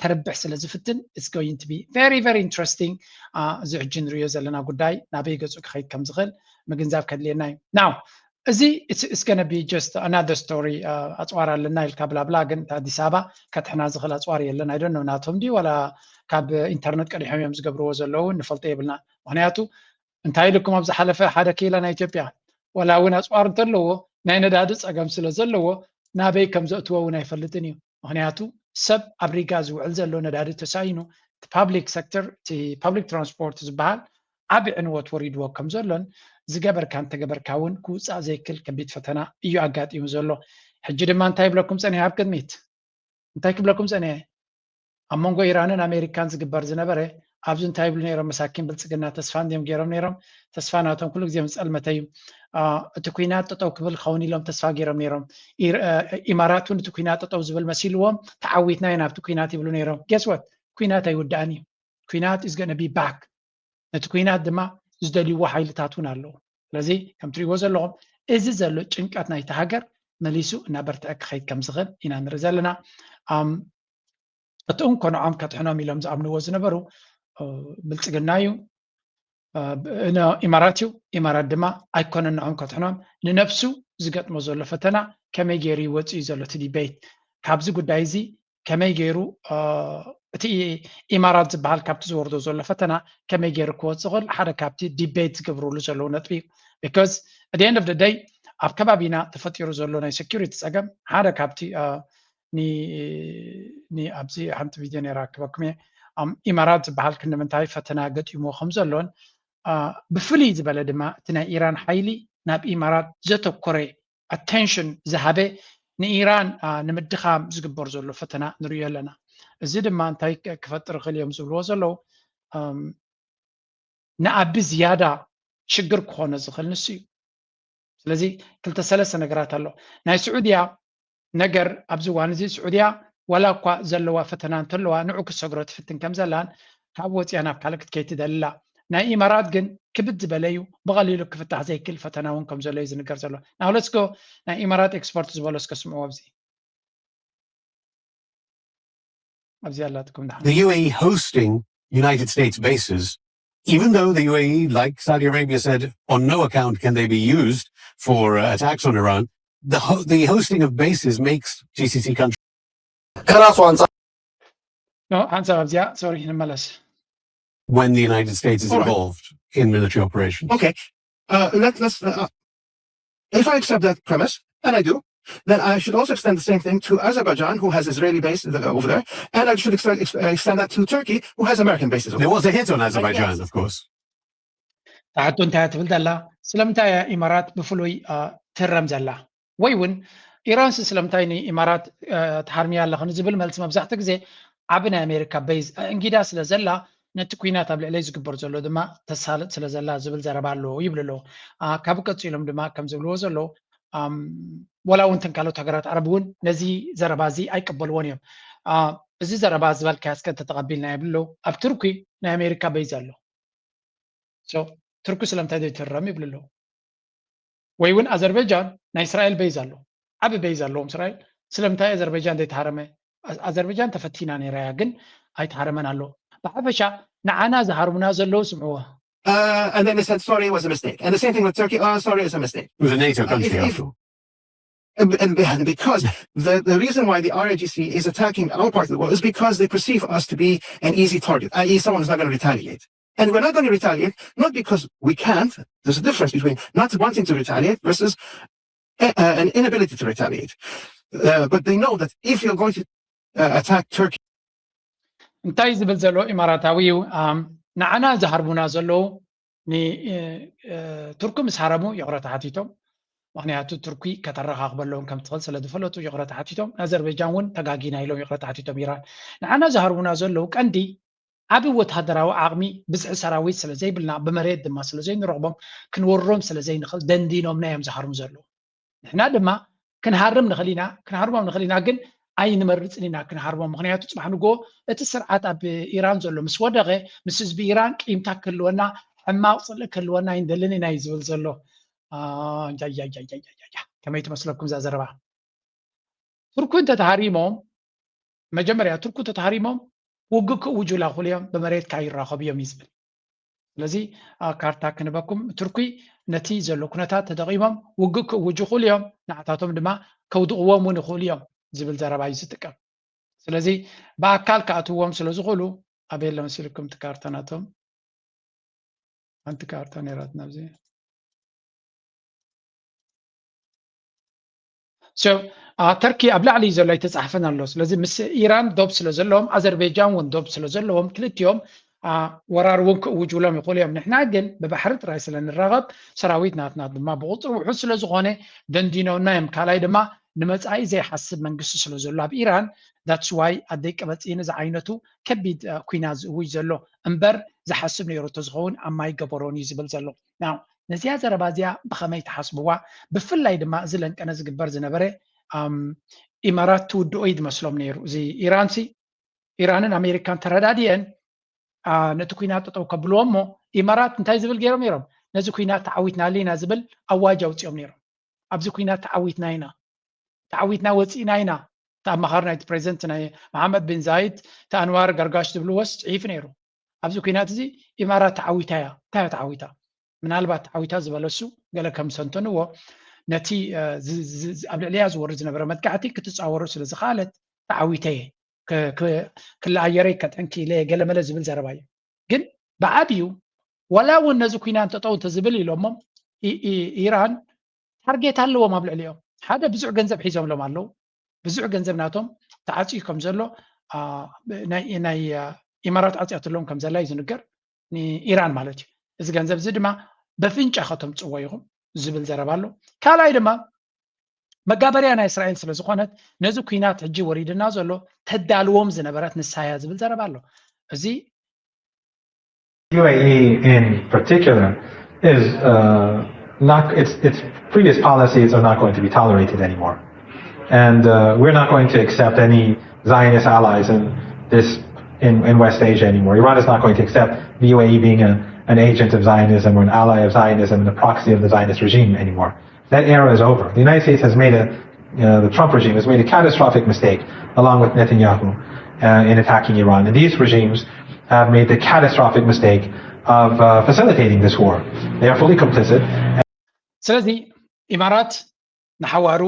ከርብሕ ስለ ዝፍትን it's going to be very very interesting። እዚ ሕጂ ንሪኦ ዘለና ጉዳይ ናበይ ገፁ ክኸይድ ከም ዝኽእል ምግንዛብ ከድልየና እዩ። ናው እዚ it's gonna be just another story። ኣፅዋር ኣለና ኢልካ ብላብላ ግን ኣዲስ ኣበባ ከድሕና ዝኽእል ኣፅዋር የለን። I don't know ናቶም ድዩ ዋላ ካብ ኢንተርነት ቀዲሖም እዮም ዝገብርዎ ዘለዉ ንፈልጦ የብልና። ምክንያቱ እንታይ ኢልኩም ኣብ ዝሓለፈ ሓደ ኪላ ናይ ኢትዮጵያ ዋላ እውን ኣፅዋር እንተለዎ ናይ ነዳዲ ፀገም ስለ ዘለዎ ናበይ ከም ዘእትዎ እውን ኣይፈልጥን እዩ። ምክንያቱ ሰብ ኣብ ሪጋ ዝውዕል ዘሎ ነዳዲ ተሳኢኑ እቲ ፓብሊክ ሴክተር እቲ ፓብሊክ ትራንስፖርት ዝበሃል ዓቢ ዕንወት ወሪድዎ ከም ዘሎን ዝገበርካን ተገበርካ እውን ክውፃእ ዘይክል ከቢድ ፈተና እዩ ኣጋጢሙ ዘሎ። ሕጂ ድማ እንታይ ይብለኩም ፀኒሐ ኣብ ቅድሚት እንታይ ክብለኩም ፀኒሐ ኣብ መንጎ ኢራንን ኣሜሪካን ዝግበር ዝነበረ ኣብዚ እንታይ ይብሉ ነይሮም መሳኪን ብልፅግና ተስፋ እንዲዮም ገይሮም ነይሮም። ተስፋ ናቶም ኩሉ ግዜ ምስ ፀልመተ እዩ። እቲ ኩናት ጠጠው ክብል ክኸውን ኢሎም ተስፋ ገይሮም ነይሮም። ኢማራት እውን እቲ ኩናት ጠጠው ዝብል መሲልዎም ተዓዊትና ኢና ኣብቲ ኩናት ይብሉ ነይሮም። Guess what? ኩናት ኣይውዳእን እዩ። ኩናት is gonna be back። ነቲ ኩናት ድማ ዝደልይዎ ሓይልታት እውን ኣለዉ። ስለዚ ከም ትሪእዎ ዘለኹም እዚ ዘሎ ጭንቀት ናይቲ ሃገር መሊሱ እናበርትዐ ክኸይድ ከም ዝኽእል ኢና ንርኢ ዘለና። እቲ እንኮ ንዖም ከድሕኖም ኢሎም ዝኣምንዎ ዝነበሩ ብልፅግና እዩ፣ ኢማራት እዩ። ኢማራት ድማ ኣይኮነን ንዖም ከድሕኖም፣ ንነብሱ ዝገጥሞ ዘሎ ፈተና ከመይ ገይሩ ይወፅእ እዩ ዘሎ እቲ ዲቤት። ካብዚ ጉዳይ እዚ ከመይ ገይሩ እቲ ኢማራት ዝበሃል ካብቲ ዝወርዶ ዘሎ ፈተና ከመይ ገይሩ ክወፅእ ክእል ሓደ ካብቲ ዲቤት ዝገብርሉ ዘለዉ ነጥቢ እዩ። Because at the end of the day ኣብ ከባቢና ተፈጢሩ ዘሎ ናይ ሴኩሪቲ ፀገም ሓደ ካብቲ ኣብዚ ሓንቲ ቪድዮ ነይራ ክበኩም እየ። ኢማራት ዝበሃል ክንዲ ምንታይ ፈተና ገጢሞ ከም ዘሎን ብፍልይ ዝበለ ድማ እቲ ናይ ኢራን ሓይሊ ናብ ኢማራት ዘተኮረ ኣቴንሽን ዝሃበ ንኢራን ንምድኻም ዝግበር ዘሎ ፈተና ንርእዮ ኣለና። እዚ ድማ እንታይ ክፈጥር ይኽእል እዮም ዝብልዎ ዘለዉ ንኣቢ ዝያዳ ሽግር ክኾነ ዝኽእል ንሱ እዩ። ስለዚ ክልተ ሰለስተ ነገራት ኣሎ። ናይ ስዑድያ ነገር ኣብዚ እዋን እዚ ስዑድያ ዋላ እኳ ዘለዋ ፈተና እንተለዋ ንዑ ክሰግሮ ትፍትን ከም ዘላን ካብ ወፅያ ናብ ካልእ ክትከይድ ትደሊ ኣላ። ናይ ኢማራት ግን ክብድ ዝበለ እዩ፣ ብቐሊሉ ክፍታሕ ዘይክእል ፈተና እውን ከም ዘሎ እዩ ዝንገር ዘሎ። Now let's go ናይ ኢማራት ኤክስፐርት ዝበሎ እስከ ስምዑ ኣብዚ ኣብዚ ኣላትኩም ድሓን The U A E hosting United States bases, even though the U A E, like Saudi Arabia, said on no account can they be used for uh, attacks on Iran, the, ho- the hosting of bases makes G C C countries ከራሱ ኣንጻር ሓንሳብ ኣብዚኣ ሶሪ ንመለስ when the United States is All right. involved in military operations. Okay. Uh, let, let's. Uh, if I accept that premise, and I do, then I should also extend the same thing to Azerbaijan, who has Israeli base over there, and I should extend, extend that to Turkey, who has American bases over There there. Was a hit on Azerbaijan, of course. ትሓቱ እንታይ እያ ትብል ዘላ? ስለምንታይ እያ ኢማራት ብፍሉይ ትህረም ዘላ? ወይ እውን ኢራንስ ስለምንታይ ንኢማራት ትሃርምያ ኣለኽን ዝብል መልሲ መብዛሕትኡ ግዜ ዓቢ ናይ ኣሜሪካ በይዝ ኣእንጊዳ ስለ ዘላ ነቲ ኲናት ኣብ ልዕለይ ዝግበር ዘሎ ድማ ተሳልጥ ስለ ዘላ ዝብል ዘረባ ኣሎ ይብሉ ኣለዉ። ካብ ቀፂሎም ድማ ከም ዝብልዎ ዘለዉ ወላ እውን ተን ካልኦት ሃገራት ዓረብ እውን ነዚ ዘረባ እዚ ኣይቀበልዎን እዮም። እዚ ዘረባ ዝበልካዮ እስከ እንተተቐቢልና ይብሉ ኣለዉ። ኣብ ቱርኪ ናይ ኣሜሪካ በይዝ ኣሎ። ሶ ቱርኪ ስለምንታይ ዘይትህረም ይብሉ ኣለዉ። ወይ እውን ኣዘርበጃን ናይ እስራኤል በይዝ ኣሎ፣ ዓቢ በይዝ ኣለዎም እስራኤል። ስለምንታይ ኣዘርበጃን ዘይተሃረመ? ኣዘርበጃን ተፈቲና ነይራ እያ ግን ኣይተሃረመን ኣሎ። ብሓፈሻ ንዓና ዝሃርሙና ዘለዉ ስምዕዎ። Uh, and then they said, sorry, it was a mistake. And the same thing with Turkey, oh, sorry, it's a mistake. It was a NATO country if- after all. And, and be- because the, the reason why the R I G C is attacking our part of the world is because they perceive us to be an easy target, that is, someone who's not going to retaliate. And we're not going to retaliate, not because we can't. There's a difference between not wanting to retaliate versus uh, uh, an inability to retaliate. Uh, but they know that if you're going to uh, attack Turkey, እንታይ ዝብል ዘሎ ኢማራታዊ እዩ? ንዓና ዝሃርሙና ዘለዉ ንቱርኪ ምስ ሃረሙ ይቕረታ ሓቲቶም። ምኽንያቱ ቱርኪ ከተረኻኽበሎም ከም ትኽእል ስለ ዝፈለጡ ይቕረታ ሓቲቶም። ንኣዘርበጃን እውን ተጋጊና ኢሎም ይቕረታ ሓቲቶም ኢራን። ንዓና ዝሃርሙና ዘለዉ ቀንዲ ዓቢ ወታደራዊ ዓቕሚ፣ ብዝሒ ሰራዊት ስለ ዘይብልና፣ ብመሬት ድማ ስለ ዘይንረኽቦም፣ ክንወርሮም ስለ ዘይንኽእል ደንዲኖምና እዮም ዝሃርሙ ዘለዉ። ንሕና ድማ ክንሃርም ንኽእል ኢና፣ ክንሃርሞም ንኽእል ኢና፣ ግን ኣይንመርፅን ኢና ክንሃርሞም። ምኽንያቱ ፅባሕ ንግሆ እቲ ስርዓት ኣብ ኢራን ዘሎ ምስ ወደቐ ምስ ህዝቢ ኢራን ቂምታ ክህልወና፣ ሕማቕ ፅልኢ ክህልወና ኣይንደልን ኢና እዩ ዝብል ዘሎ። ከመይ ትመስለኩም እዛ ዘረባ? ቱርኩ እንተተሃሪሞም መጀመርያ ቱርኩ እንተተሃሪሞም ውግእ ክእውጁላ ይኽእሉ እዮም፣ ብመሬት ከኣ ይራኸቡ እዮም እዩ ዝብል። ስለዚ ካርታ ክንበኩም ቱርኪ ነቲ ዘሎ ኩነታት ተጠቒሞም ውግእ ክእውጁ ይኽእሉ እዮም፣ ንዓታቶም ድማ ከውድቕዎም እውን ይኽእሉ እዮም ዝብል ዘረባ እዩ ዝጥቀም። ስለዚ ብኣካል ክኣትዎም ስለ ዝኽእሉ ኣበይ ኣሎ መሲልኩም እቲ ካርታ ናቶም? ሓንቲ ካርታ ነይራትና ኣብዚ ሶ ተርኪ ኣብ ላዕሊ ዘሎ ኣይተፃሕፈን ኣሎ። ስለዚ ምስ ኢራን ዶብ ስለ ዘለዎም ኣዘርቤጃን እውን ዶብ ስለ ዘለዎም ክልቲኦም ወራር እውን ክእውጁሎም ይኽእሉ እዮም። ንሕና ግን ብባሕሪ ጥራይ ስለ ንራኸብ ሰራዊት ናትና ድማ ብቁፅሪ ውሑድ ስለ ዝኾነ ደንዲኖና እዮም። ካልኣይ ድማ ንመፃኢ ዘይሓስብ መንግስቲ ስለ ዘሎ ኣብ ኢራን that's why ኣደይ ቀበፂ ንዚ ዓይነቱ ከቢድ ኩናት ዝእውጅ ዘሎ እምበር ዝሓስብ ነይሩ እንተዝኸውን ኣብ ማይ ገበሮን እዩ ዝብል ዘሎ። Now ነዚኣ ዘረባ እዚኣ ብኸመይ ትሓስብዋ? ብፍላይ ድማ እዚ ለንቀነ ዝግበር ዝነበረ ኢማራት ትውድኦ እዩ ዝመስሎም ነይሩ። እዚ ኢራንሲ ኢራንን ኣሜሪካን ተረዳዲአን ነቲ ኩናት ጠጠው ከብልዎ እሞ ኢማራት እንታይ ዝብል ገይሮም ነይሮም? ነዚ ኩናት ተዓዊትናሉ ኢና ዝብል ኣዋጅ ኣውፂኦም ነይሮም። ኣብዚ ኩናት ተዓዊትና ኢና፣ ተዓዊትና ወፂእና ኢና፣ እቲ ኣማኻሪ ናይቲ ፕሬዚደንት ናይ መሓመድ ቢን ዛይድ፣ እቲ ኣንዋር ገርጋሽ ዝብልዎስ ጽሒፉ ነይሩ። ኣብዚ ኩናት እዚ ኢማራት ተዓዊታ እያ። እንታይ እያ ተዓዊታ? ምናልባት ተዓዊታ ዝበለሱ ገለ ከም ሰንተንዎ፣ ነቲ ኣብ ልዕሊያ ዝወርድ ዝነበረ መጥቃዕቲ ክትፃወሮ ስለ ዝኸኣለት ተዓዊተ እየ፣ ክለኣየረይ ከጥዕንኪ ኢለ ገለመለ ዝብል ዘረባ እዩ። ግን ብዓብዩ ዋላ እውን ነዚ ኩናት ጠጠው እንተዝብል ኢሎሞም ኢራን ታርጌት ኣለዎም ኣብ ልዕሊኦም። ሓደ ብዙሕ ገንዘብ ሒዞምሎም ኣለዉ። ብዙሕ ገንዘብ ናቶም ተዓፅዩ ከም ዘሎ ናይ ኢማራት ዓፅያትሎም ከም ዘላ እዩ ዝንገር፣ ንኢራን ማለት እዩ። እዚ ገንዘብ እዚ ድማ በፍንጫ ከተምፅዎ ኢኹም ዝብል ዘረባ ኣሎ። ካልኣይ ድማ መጋበርያ ናይ እስራኤል ስለ ዝኾነት ነዚ ኩናት ሕጂ ወሪድና ዘሎ ተዳልዎም ዝነበረት ንሳያ ዝብል ዘረባ ኣሎ። እዚ U A E in particular is uh, not, its, its previous policies are not going to be tolerated anymore. And uh, we're not going to accept any Zionist allies in this in, in West Asia anymore. Iran is not going to accept the U A E being a, an agent of Zionism or an ally of Zionism and a proxy of the Zionist regime anymore. That era is over. The United States has made a, uh, the Trump regime has made a catastrophic mistake, along with Netanyahu, uh, in attacking Iran. And these regimes have made the catastrophic mistake of uh, facilitating this war. They are fully complicit. ስለዚ ኢማራት ንሓዋሩ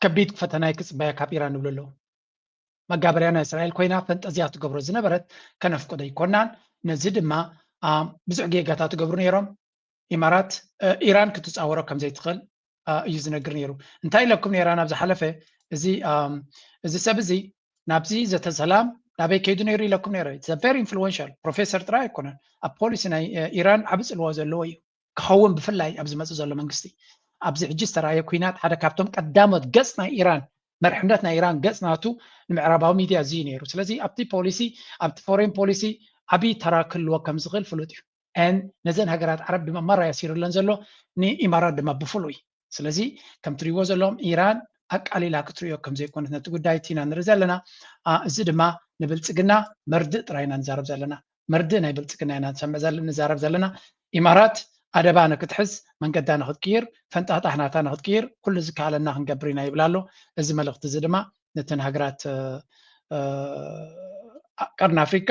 ከቢድ ፈተና ክፅበያ ካብ ኢራን ይብሉ ኣለዉ። መጋበርያ ናይ እስራኤል ኮይና ፈንጠዝያ ትገብሮ ዝነበረት ከነፍቅዶ ኣይኮናን። ነዚ ድማ ብዙሕ ጌጋታት ትገብሩ ነይሮም። ኢማራት ኢራን ክትፃወሮ ከም ዘይትኽእል እዩ ዝነግር ነይሩ። እንታይ ኢለኩም ነይራ ናብ ዝሓለፈ? እዚ እዚ ሰብ እዚ ናብዚ ዘተ ሰላም ናበይ ከይዱ ነይሩ ኢለኩም ነይረ። Very influential ፕሮፌሰር ጥራይ ኣይኮነን፣ ኣብ ፖሊሲ ናይ ኢራን ዓቢ ፅልዋ ዘለዎ እዩ ክኸውን፣ ብፍላይ ኣብ ዝመፅእ ዘሎ መንግስቲ። ኣብዚ ሕጂ ዝተረኣየ ኩናት ሓደ ካብቶም ቀዳሞት ገፅ ናይ ኢራን መርሕነት ናይ ኢራን ገፅ ናቱ ንምዕራባዊ ሚድያ እዚ እዩ ነይሩ። ስለዚ ኣብቲ ፖሊሲ ኣብቲ ፎሬን ፖሊሲ ዓብዪ ተራ ክህልዎ ከም ዝኽእል ፍሉጥ እዩ። ን ነዘን ሃገራት ዓረብ ድማ ማራ ያሲርለን ዘሎ ንኢማራት ድማ ብፍሉይ። ስለዚ ከም ትሪእዎ ዘለኹም ኢራን ኣቃሊላ ክትሪኦ ከም ዘይኮነት ነቲ ጉዳይ እቲ ኢና ንርኢ ዘለና። እዚ ድማ ንብልፅግና መርድእ ጥራይ ኢና ንዛረብ ዘለና። መርድእ ናይ ብልፅግና ኢና ንሰምዕ ንዛረብ ዘለና። ኢማራት ኣደባ ንክትሕዝ መንገዳ ንክትቅይር ፈንጣጣሕ ናታ ንክትቅይር ኩሉ ዝከኣለና ክንገብር ኢና ይብል ኣሎ። እዚ መልእክቲ እዚ ድማ ነተን ሃገራት ቀርኒ ኣፍሪካ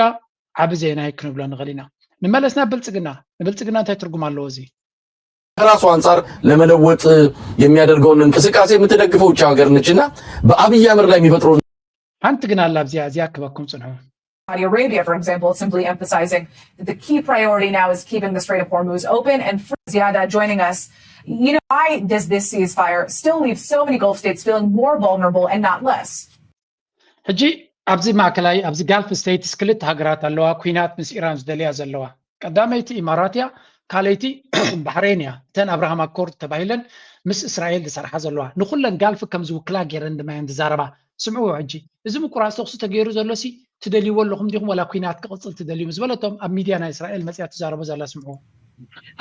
ዓቢ ዜና እዩ ክንብሎ ንኽእል ኢና። ንመለስ ናብ ብልፅግና። ንብልፅግና እንታይ ትርጉም ኣለዎ እዚ? ከራሱ አንጻር ለመለወጥ የሚያደርገውን እንቅስቃሴ የምትደግፈው ውጭ ሀገር ነችና በአብይ አህመድ ላይ የሚፈጥረውን ሓንቲ ግን ኣላ ኣብዚኣ እዚኣ ክበኩም ጽንሑ። Saudi Arabia, for example, is simply emphasizing that the key priority now is keeping the Strait of Hormuz open and free Ziada joining us. You know, why does this ceasefire still leave so many Gulf states feeling more vulnerable and not less? ሕጂ ኣብዚ ማእከላይ ኣብዚ ጋልፍ ስቴትስ ክልተ ሃገራት ኣለዋ ኩናት ምስ ኢራን ዝደልያ ዘለዋ። ቀዳመይቲ ኢማራት እያ፣ ካልኣይቲ ባሕሬን እያ። እተን ኣብርሃም ኣኮርድ ተባሂለን ምስ እስራኤል ዝሰርሓ ዘለዋ ንኩለን ጋልፍ ከም ዝውክላ ገይረን ድማ እየን ዝዛረባ። ስምዕዎ ሕጂ፣ እዚ ምቁራፅ ተኩሲ ተገይሩ ዘሎ ሲ ትደልይዎ ኣለኹም ዲኹም ዋላ ኩናት ክቕፅል ትደልዩ ምስ በለቶም ኣብ ሚድያ ናይ እስራኤል መፅያ ትዛረቦ ዘላ ስምዕዎ።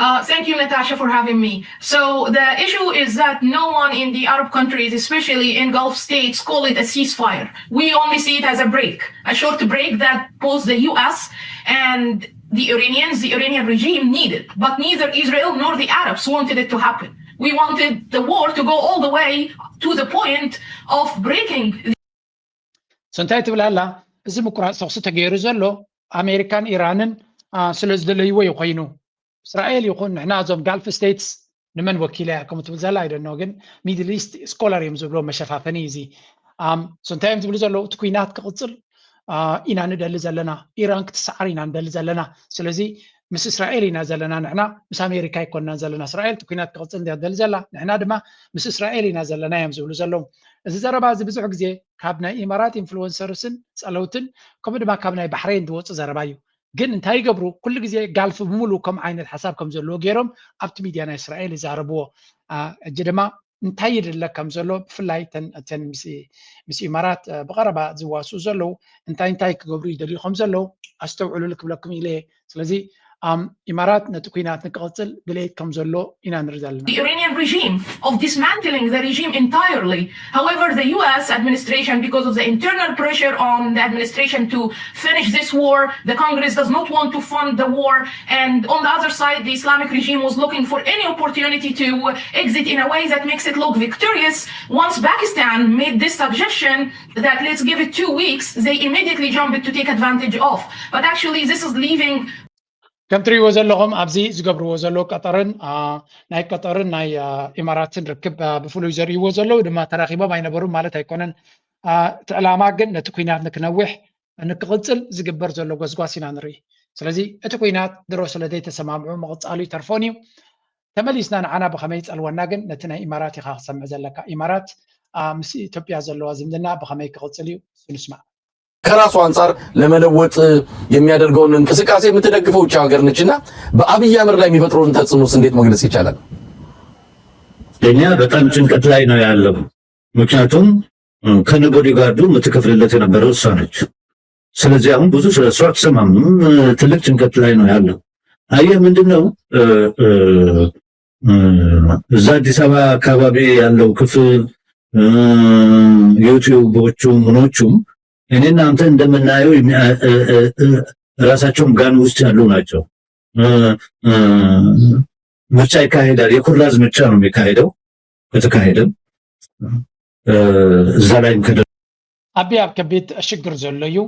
Uh, thank you, Natasha, for having me. So the issue is that no one in the Arab countries, especially in Gulf states, call it a ceasefire. We only see it as a break, a short break that both the U S and the Iranians, the Iranian regime needed. But neither Israel nor the Arabs wanted it to happen. We wanted the war to go all the way to the point of breaking So እንታይ ትብል ኣላ? እዚ ምቁራፅ ተኩሲ ተገይሩ ዘሎ ኣሜሪካን ኢራንን ስለ ዝደለይዎ እዩ ኮይኑ። እስራኤል ይኹን ንሕና እዞም ጋልፍ ስቴትስ ንመን ወኪላ እያ ከምኡ ትብል ዘላ ኣይደኖ፣ ግን ሚድል ኢስት ስኮላር እዮም ዝብሎ መሸፋፈኒ እዚ። So እንታይ እዮም ዝብሉ ዘለዉ? እቲ ኩናት ክቕፅል ኢና ንደሊ ዘለና፣ ኢራን ክትሰዓር ኢና ንደሊ ዘለና። ስለዚ ምስ እስራኤል ኢና ዘለና ንሕና፣ ምስ ኣሜሪካ ኣይኮንናን ዘለና። እስራኤል እቲ ኩናት ክቕፅል እንድያ ትደሊ ዘላ፣ ንሕና ድማ ምስ እስራኤል ኢና ዘለና እዮም ዝብሉ ዘለዉ። እዚ ዘረባ እዚ ብዙሕ ግዜ ካብ ናይ ኢማራት ኢንፍሉወንሰርስን ጸለውትን ከምኡ ድማ ካብ ናይ ባሕሬን ዝወፁ ዘረባ እዩ። ግን እንታይ ይገብሩ? ኩሉ ግዜ ጋልፍ ብምሉእ ከም ዓይነት ሓሳብ ከም ዘለዎ ገይሮም ኣብቲ ሚድያ ናይ እስራኤል ይዛረብዎ። ሕጂ ድማ እንታይ ይድለ ከም ዘሎ ብፍላይ እተን ምስ ኢማራት ብቐረባ ዝዋስኡ ዘለዉ እንታይ እንታይ ክገብሩ ይደልዩ ከም ዘለዉ ኣስተውዕሉሉ ክብለኩም ኢለ እየ። ስለዚ ኢማራት ነቲ ኩናት ንክቕፅል ድሌት ከም ዘሎ ኢና ንርኢ ዘለና። The Iranian regime of dismantling the regime entirely. However, the U S administration, because of the internal pressure on the administration to finish this war, the Congress does not want to fund the war. And on the other side, the Islamic regime was looking for any opportunity to exit in a way that makes it look victorious. Once Pakistan made this suggestion that let's give it two weeks, they immediately jumped to take advantage of. But actually, this is leaving ከም ትሪእዎ ዘለኹም ኣብዚ ዝገብርዎ ዘለዉ ቀጠርን ናይ ቀጠርን ናይ ኢማራትን ርክብ ብፍሉይ ዘርእይዎ ዘለዉ ድማ ተራኺቦም ኣይነበሩን ማለት ኣይኮነን። እቲ ዕላማ ግን ነቲ ኩናት ንክነዊሕ ንክቕፅል ዝግበር ዘሎ ጎስጓስ ኢና ንርኢ። ስለዚ እቲ ኩናት ድሮ ስለ ዘይተሰማምዑ ምቕፃሉ ይተርፎን እዩ። ተመሊስና ንዓና ብኸመይ ይፀልወና ግን ነቲ ናይ ኢማራት ኢኻ ክሰምዕ ዘለካ። ኢማራት ምስ ኢትዮጵያ ዘለዋ ዝምድና ብኸመይ ክቕፅል እዩ ንስማዕ። ከራሱ አንጻር ለመለወጥ የሚያደርገውን እንቅስቃሴ የምትደግፈው ውጭ ሀገር ነች እና በአብይ አህመድ ላይ የሚፈጥረውን ተጽዕኖስ እንዴት መግለጽ ይቻላል? እኛ በጣም ጭንቀት ላይ ነው ያለው። ምክንያቱም ከነ ቦዲጋርዱ የምትከፍልለት የነበረው እሷ ነች። ስለዚህ አሁን ብዙ ስለ እሷ አትሰማም። ትልቅ ጭንቀት ላይ ነው ያለው። አየህ ምንድን ነው እዛ አዲስ አበባ አካባቢ ያለው ክፍል ዩቲዩቦቹ ምኖቹም እኔ እናንተ እንደምናየው ራሳቸውም ጋን ውስጥ ያሉ ናቸው። ምርጫ ይካሄዳል። የኩራዝ ምርጫ ነው የሚካሄደው። ከተካሄደም እዛ ላይም ከደ ኣቢ ኣብ ከቢድ ሽግር ዘሎ እዩ።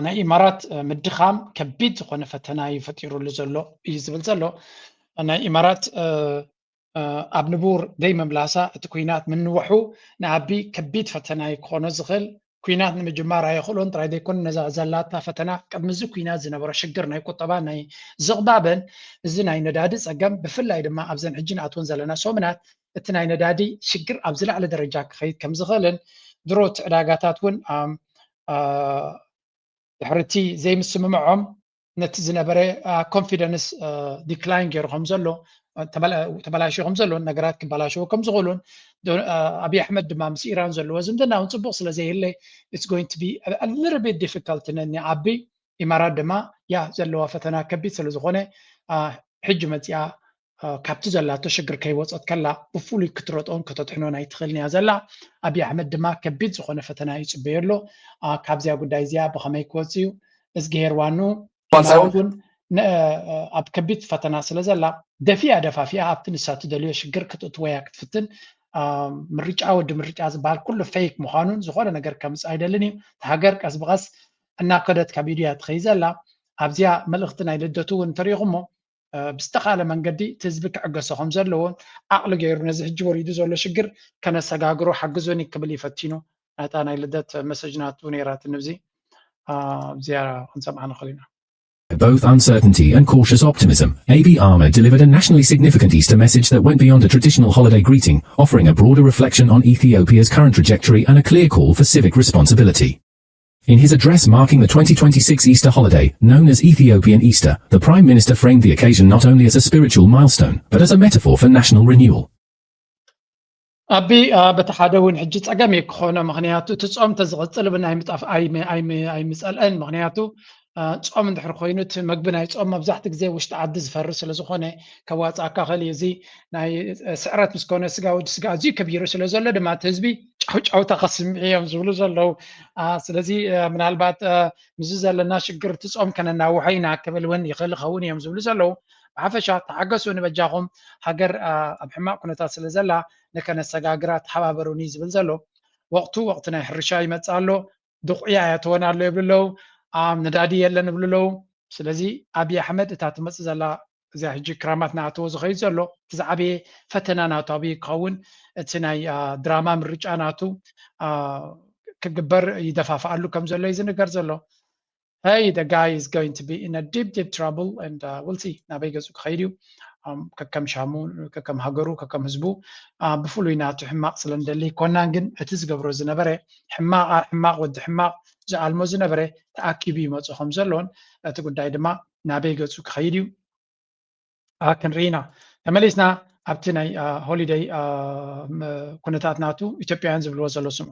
ናይ ኢማራት ምድኻም ከቢድ ዝኾነ ፈተና እዩ ፈጢሩሉ ዘሎ እዩ ዝብል ዘሎ። ናይ ኢማራት ኣብ ንቡር ደይ ምምላሳ እቲ ኩናት ምንውሑ ንኣቢ ከቢድ ፈተና እዩ ክኾኖ ዝኽእል። ኩናት ንምጅማር ኣየኽእሎን ጥራይ ዘይኮነ ነዛ ዘላታ ፈተና ቅድሚ እዚ ኩናት ዝነበሮ ሽግር ናይ ቁጠባ ናይ ዝቕባበን እዚ ናይ ነዳዲ ጸገም ብፍላይ ድማ ኣብዘን ሕጂ ንኣትወን ዘለና ሰሙናት እቲ ናይ ነዳዲ ሽግር ኣብ ዝለዓለ ደረጃ ክኸይድ ከም ዝኽእልን ድሮ እቲ ዕዳጋታት እውን ድሕሪ እቲ ዘይምስምምዖም ነቲ ዝነበረ ኮንፊደንስ ዲክላይን ገይሩ ከም ዘሎ ተበላሽዩ ከም ዘሎን ነገራት ክበላሸው ከም ዝኽእሉን ኣብይ ኣሕመድ ድማ ምስ ኢራን ዘለዎ ዝምድና እውን ፅቡቅ ስለ ዘይህለ it's going to be a little bit difficult ነኒ ኣቢ ኢማራት ድማ ያ ዘለዋ ፈተና ከቢድ ስለ ዝኾነ ሕጂ መፂኣ ካብቲ ዘላቶ ሽግር ከይወፀት ከላ ብፍሉይ ክትረጦን ከተትሕኖን ኣይትኽእልን እያ ዘላ። ኣብይ ኣሕመድ ድማ ከቢድ ዝኾነ ፈተና ይፅበዮ ኣሎ። ካብዚያ ጉዳይ እዚኣ ብኸመይ ክወፅ እዩ እዝግሄር ዋኑ ሳይሆን ኣብ ከቢድ ፈተና ስለ ዘላ ደፊኣ ደፋፊኣ ኣብቲ ንሳ ትደልዮ ሽግር ክትእትወያ ክትፍትን ምርጫ ወዲ ምርጫ ዝበሃል ኩሉ ፌክ ምዃኑን ዝኾነ ነገር ከምፅ ኣይደልን እዩ። እቲ ሃገር ቀስ ብቐስ እናከደት ካብ ኢድያ ትኸይ ዘላ ኣብዚኣ መልእኽቲ ናይ ልደቱ እውን እንተሪኢኹሞ ብዝተኻለ መንገዲ እቲ ህዝቢ ክዕገሶ ከም ዘለዎን ዓቕሊ ገይሩ ነዚ ሕጂ ወሪዱ ዘሎ ሽግር ከነሰጋግሮ ሓግዞኒ ክብል ይፈቲኑ ናታ ናይ ልደት መሰጅ ናቱ ነይራትኒ ኣብዚ ኣብዚኣ ክንሰምዓ ንኽእል ኢና Both uncertainty and cautious optimism, Abiy Ahmed delivered a nationally significant Easter message that went beyond a traditional holiday greeting, offering a broader reflection on Ethiopia's current trajectory and a clear call for civic responsibility. In his address marking the twenty twenty-six Easter holiday, known as Ethiopian Easter, the Prime Minister framed the occasion not only as a spiritual milestone, but as a metaphor for national renewal. ኣቢ በቲ ሓደ እውን ሕጂ ጸገም እዩ ክኾኖ ምክንያቱ እቲ ጾም ተዝቕጽል ብናይ ምጣፍ ኣይምጸልአን ምክንያቱ ጾም እንድሕር ኮይኑ እቲ መግቢ ናይ ጾም መብዛሕቲ ግዜ ውሽጢ ዓዲ ዝፈሪ ስለ ዝኾነ ከዋፅኣካ ክእል እዩ እዚ ናይ ስዕረት ምስ ኮነ ስጋ ወዲ ስጋ ኣዝዩ ከቢሩ ስለ ዘሎ ድማ እቲ ህዝቢ ጫውጫውታ ከስምዕ እዮም ዝብሉ ዘለዉ ስለዚ ምናልባት ምስዚ ዘለና ሽግር እቲ ጾም ከነናውሖ ኢና ክብል እውን ይኽእል ይኸውን እዮም ዝብሉ ዘለዉ ብሓፈሻ ተሓገሱ ንበጃኹም ሃገር ኣብ ሕማቕ ኩነታት ስለ ዘላ ንከነሰጋግራ ተሓባበሩኒ ዝብል ዘሎ ወቕቱ ወቕቲ ናይ ሕርሻ ይመፅእ ኣሎ ድቑያ እያ ትወን ኣሎ ይብሉ ኣለዉ ነዳዲ የለን ይብሉ ኣለዉ ስለዚ ኣብይ ኣሕመድ እታ ትመፅእ ዘላ እዚኣ ሕጂ ክራማት ናኣተዎ ዝኸይድ ዘሎ እቲ ዝዓበየ ፈተና ናቱ ኣብይ ክኸውን እቲ ናይ ድራማ ምርጫ ናቱ ክግበር ይደፋፍኣሉ ከም ዘሎ እዩ ዝንገር ዘሎ Hey, the guy is going to be in a deep, deep trouble, and uh, we'll see. ናበይ ገጹ ክኸይድ እዩ ከከም ሻሙ ከከም ሃገሩ ከከም ህዝቡ ብፍሉይ ናቱ ሕማቕ ስለ ንደሊ ይኮናን ግን እቲ ዝገብሮ ዝነበረ ሕማቕ ሕማቕ ወዲ ሕማቕ ዝኣልሞ ዝነበረ ተኣኪቡ ይመፁ ከም ዘሎን እቲ ጉዳይ ድማ ናበይ ገፁ ክኸይድ እዩ ክንርኢ ኢና ተመሊስና ኣብቲ ናይ ሆሊደይ ኩነታት ናቱ ኢትዮጵያውያን ዝብልዎ ዘሎ ስሙ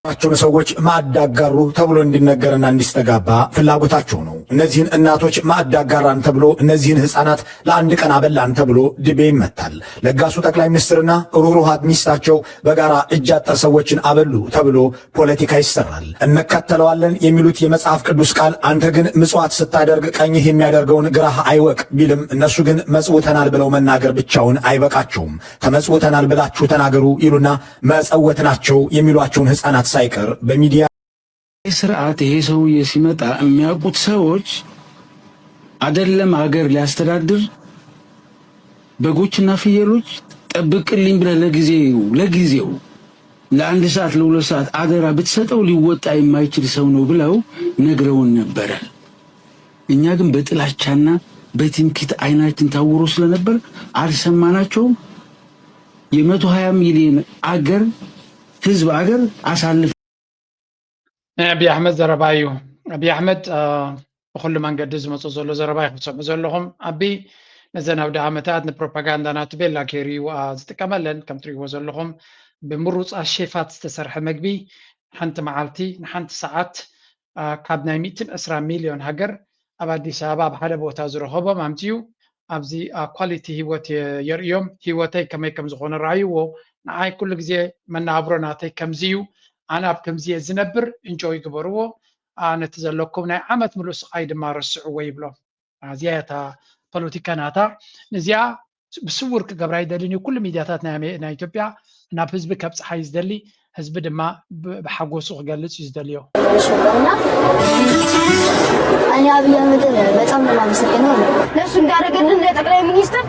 ያላቸውን ሰዎች ማዕድ አጋሩ ተብሎ እንዲነገርና እንዲስተጋባ ፍላጎታቸው ነው። እነዚህን እናቶች ማዕድ አጋራን ተብሎ፣ እነዚህን ህፃናት ለአንድ ቀን አበላን ተብሎ ድቤ ይመታል። ለጋሱ ጠቅላይ ሚኒስትርና ሩህሩሃት ሚስታቸው በጋራ እጅ አጠር ሰዎችን አበሉ ተብሎ ፖለቲካ ይሰራል። እንከተለዋለን የሚሉት የመጽሐፍ ቅዱስ ቃል፣ አንተ ግን ምጽዋት ስታደርግ ቀኝህ የሚያደርገውን ግራህ አይወቅ ቢልም፣ እነሱ ግን መጽውተናል ብለው መናገር ብቻውን አይበቃቸውም። ተመጽውተናል ብላችሁ ተናገሩ ይሉና መጸወት ናቸው የሚሏቸውን ህፃናት ሳይቀር በሚዲያ። ይህ ስርዓት፣ ይሄ ሰውዬ ሲመጣ የሚያውቁት ሰዎች አይደለም ሀገር ሊያስተዳድር፣ በጎችና ፍየሎች ጠብቅልኝ ብለህ ለጊዜው ለጊዜው ለአንድ ሰዓት ለሁለት ሰዓት አደራ ብትሰጠው ሊወጣ የማይችል ሰው ነው ብለው ነግረውን ነበረ። እኛ ግን በጥላቻና በትምክህት አይናችን ታውሮ ስለነበር አልሰማናቸውም። የመቶ ሀያ ሚሊዮን አገር ህዝብ አገር አሳልፍ ናይ ኣብዪ ኣሕመድ ዘረባ እዩ። ኣብዪ ኣሕመድ ብኩሉ መንገዲ ዝመፁ ዘሎ ዘረባ ኢኹም ትሰምዑ ዘለኹም። ኣቢ ነዘን ኣውደ ዓመታት ንፕሮፓጋንዳ ናቱ ቤላ ገይሩ እዩ ዝጥቀመለን። ከም ትሪእዎ ዘለኹም ብምሩፃት ሼፋት ዝተሰርሐ መግቢ ሓንቲ መዓልቲ ንሓንቲ ሰዓት ካብ ናይ ሚእትን ዕስራ ሚልዮን ሃገር ኣብ ኣዲስ ኣበባ ኣብ ሓደ ቦታ ዝረኸቦም ኣምፅኡ ኣብዚ ኳሊቲ ህይወት የርእዮም። ህይወተይ ከመይ ከም ዝኾነ ረኣይዎ። ንዓይ ኩሉ ግዜ መነባብሮ ናተይ ከምዚ እዩ። ኣነ ኣብ ከምዚ እየ ዝነብር፣ ኢንጆይ ግበርዎ። ነቲ ዘለኩም ናይ ዓመት ምሉእ ስቓይ ድማ ረስዕዎ ይብሎም። እዚኣ እያ እታ ፖለቲካ ናታ። ነዚኣ ብስውር ክገብራ ይደልን እዩ። ኩሉ ሚድያታት ናይ ኢትዮጵያ ናብ ህዝቢ ከብፅሓ እዩ ዝደሊ። ህዝቢ ድማ ብሓጎሱ ክገልፅ እዩ ዝደልዮ። እኔ አብይ አህመድን በጣም ነው የማመሰግነው። ለእሱ እንዳደረገልን ለጠቅላይ ሚኒስትር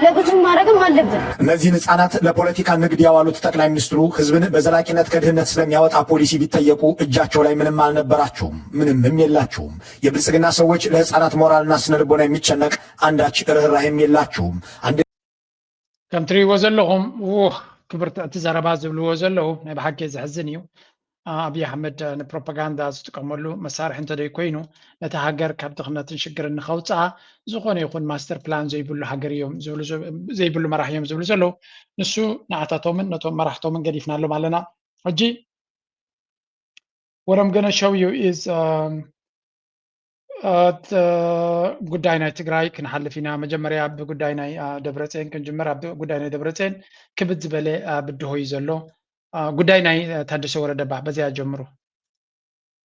ለብዙ ማድረግም አለብን። እነዚህን ህፃናት ለፖለቲካ ንግድ ያዋሉት ጠቅላይ ሚኒስትሩ ህዝብን በዘላቂነት ከድህነት ስለሚያወጣ ፖሊሲ ቢጠየቁ እጃቸው ላይ ምንም አልነበራቸውም፣ ምንምም የላቸውም። የብልጽግና ሰዎች ለህፃናት ሞራልና ስነልቦና የሚጨነቅ አንዳች ርህራሄም የላቸውም። አንድ ከም ትሪእዎ ዘለኹም ውህ ክብርቲ እቲ ዘረባ ዝብልዎ ዘለዉ ናይ ብሓቂ ዘሕዝን እዩ። ኣብዪ ኣሕመድ ንፕሮፓጋንዳ ዝጥቀመሉ መሳርሒ እንተደይ ኮይኑ ነቲ ሃገር ካብ ድኽነትን ሽግርን ንኸውፅኣ ዝኾነ ይኹን ማስተር ፕላን ዘይብሉ ሃገር እዮም ዘይብሉ መራሕ እዮም ዝብሉ ዘለዉ። ንሱ ንዓታቶምን ነቶም መራሕቶምን ገዲፍናሎም ኣለና። ሕጂ what I'm gonna show you is ጉዳይ ናይ ትግራይ ክንሓልፍ ኢና። መጀመርያ ብጉዳይ ናይ ደብረፅዮን ክንጅምር። ኣብ ጉዳይ ናይ ደብረፅዮን ክብድ ዝበለ ብድሆ እዩ ዘሎ። ጉዳይ ናይ ታደሰ ወረደ ባ በዚያ ጀምሩ።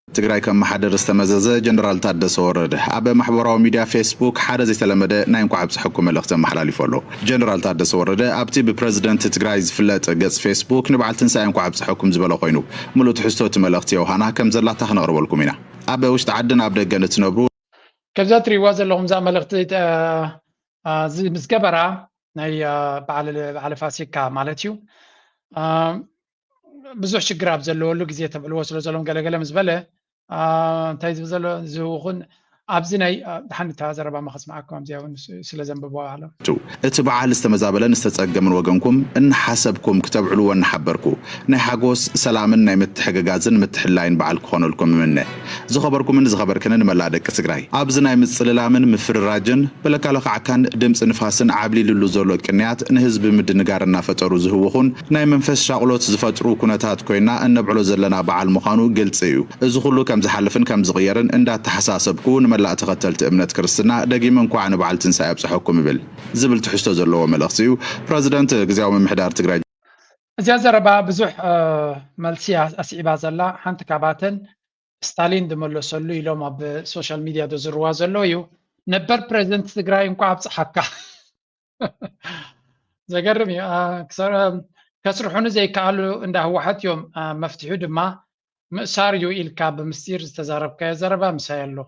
ትግራይ ከመሓድር ዝተመዘዘ ጀነራል ታደሰ ወረደ ኣብ ማሕበራዊ ሚድያ ፌስቡክ ሓደ ዘይተለመደ ናይ እንኳዕ ኣብፀሐኩም መልእኽቲ ኣመሓላሊፉ ኣሎ። ጀነራል ታደሰ ወረደ ኣብቲ ብፕረዚደንት ትግራይ ዝፍለጥ ገፅ ፌስቡክ ንበዓል ትንሳኤ እንኳዕ ኣብፀሐኩም ዝበለ ኮይኑ ምሉእ ትሕዝቶ እቲ መልእኽቲ ዮሃና ከም ዘላታ ክነቕርበልኩም ኢና። ኣብ ውሽጢ ዓድን ኣብ ደገን እትነብሩ ከምዛ ትሪእዋ ዘለኹም እዛ መልእኽቲ እዚ ምስ ገበራ ናይ በዓለ ፋሲካ ማለት እዩ። ብዙሕ ሽግር ኣብ ዘለወሉ ግዜ ተብዕልዎ ስለ ዘሎም ገለገለ ምስ በለ እንታይ ዝብል ዘሎ ዝውኹን ኣብዚ ናይ ድሓን እታ ዘረባ መኸስምዓኩም ኣብዚኣ እውን ስለ ዘንብበዋ ኣሎ። እቲ በዓል ዝተመዛበለን ዝተጸገምን ወገንኩም እናሓሰብኩም ክተብዕልዎ እናሓበርኩ ናይ ሓጎስ ሰላምን ናይ ምትሕግጋዝን ምትሕላይን በዓል ክኾነልኩም እምነ። ዝኸበርኩምን ዝኸበርክንን መላእ ደቂ ትግራይ ኣብዚ ናይ ምጽልላምን ምፍርራጅን በለካለኻዕካን ድምፂ ንፋስን ዓብሊልሉ ዘሎ ቅንያት ንህዝቢ ምድንጋር እናፈጠሩ ዝህውኹን ናይ መንፈስ ሻቕሎት ዝፈጥሩ ኩነታት ኮይና እነብዕሎ ዘለና በዓል ምዃኑ ግልፂ እዩ። እዚ ኩሉ ከም ዝሓልፍን ከም ዝቕየርን እንዳተሓሳሰብኩ ንመላእ ተኸተልቲ እምነት ክርስትና ደጊመ እንኳዕ ንበዓል ትንሳኤ ኣብፀሐኩም እብል ዝብል ትሕዝቶ ዘለዎ መልእኽቲ እዩ ፕረዚደንት ግዝያዊ ምምሕዳር ትግራይ እዚኣ ዘረባ ብዙሕ መልሲ ኣስዒባ ዘላ ሓንቲ ካባተን ስታሊን ዝመለሰሉ ኢሎም ኣብ ሶሻል ሚድያ ዘዝርዋ ዘሎ እዩ። ነበር ፕሬዚደንት ትግራይ እንኳዕ ኣብፀሓካ። ዘገርም እዩ። ከስርሑኒ ዘይከኣሉ እንዳ ህወሓት እዮም። መፍትሑ ድማ ምእሳር እዩ ኢልካ ብምስጢር ዝተዛረብካዮ ዘረባ ምሳይ ኣሎ።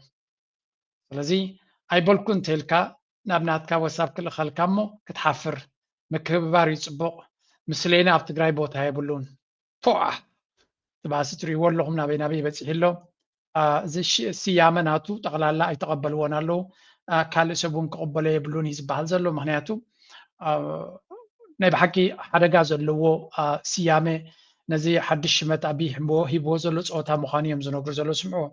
ስለዚ ኣይበልኩ እንተልካ ናብ ናትካ ወሳብ ክልእኸልካ እሞ ክትሓፍር። ምክብባር እዩ ፅቡቕ። ምስሌነ ኣብ ትግራይ ቦታ የብሉን። ፖዓ ትባሲ ትሪእዎ ኣለኹም ናበይ ናበይ በፂሑ ኣሎ። እዚ ስያመ ናቱ ጠቕላላ ኣይተቐበልዎን ኣለዉ። ካልእ ሰብ እውን ክቕበሎ የብሉን እዩ ዝበሃል ዘሎ። ምክንያቱ ናይ ብሓቂ ሓደጋ ዘለዎ ስያመ ነዚ ሓድሽ ሽመት ኣብይ ሂብዎ ዘሎ ፀወታ ምዃኑ እዮም ዝነግሩ ዘሎ። ስምዕዎ።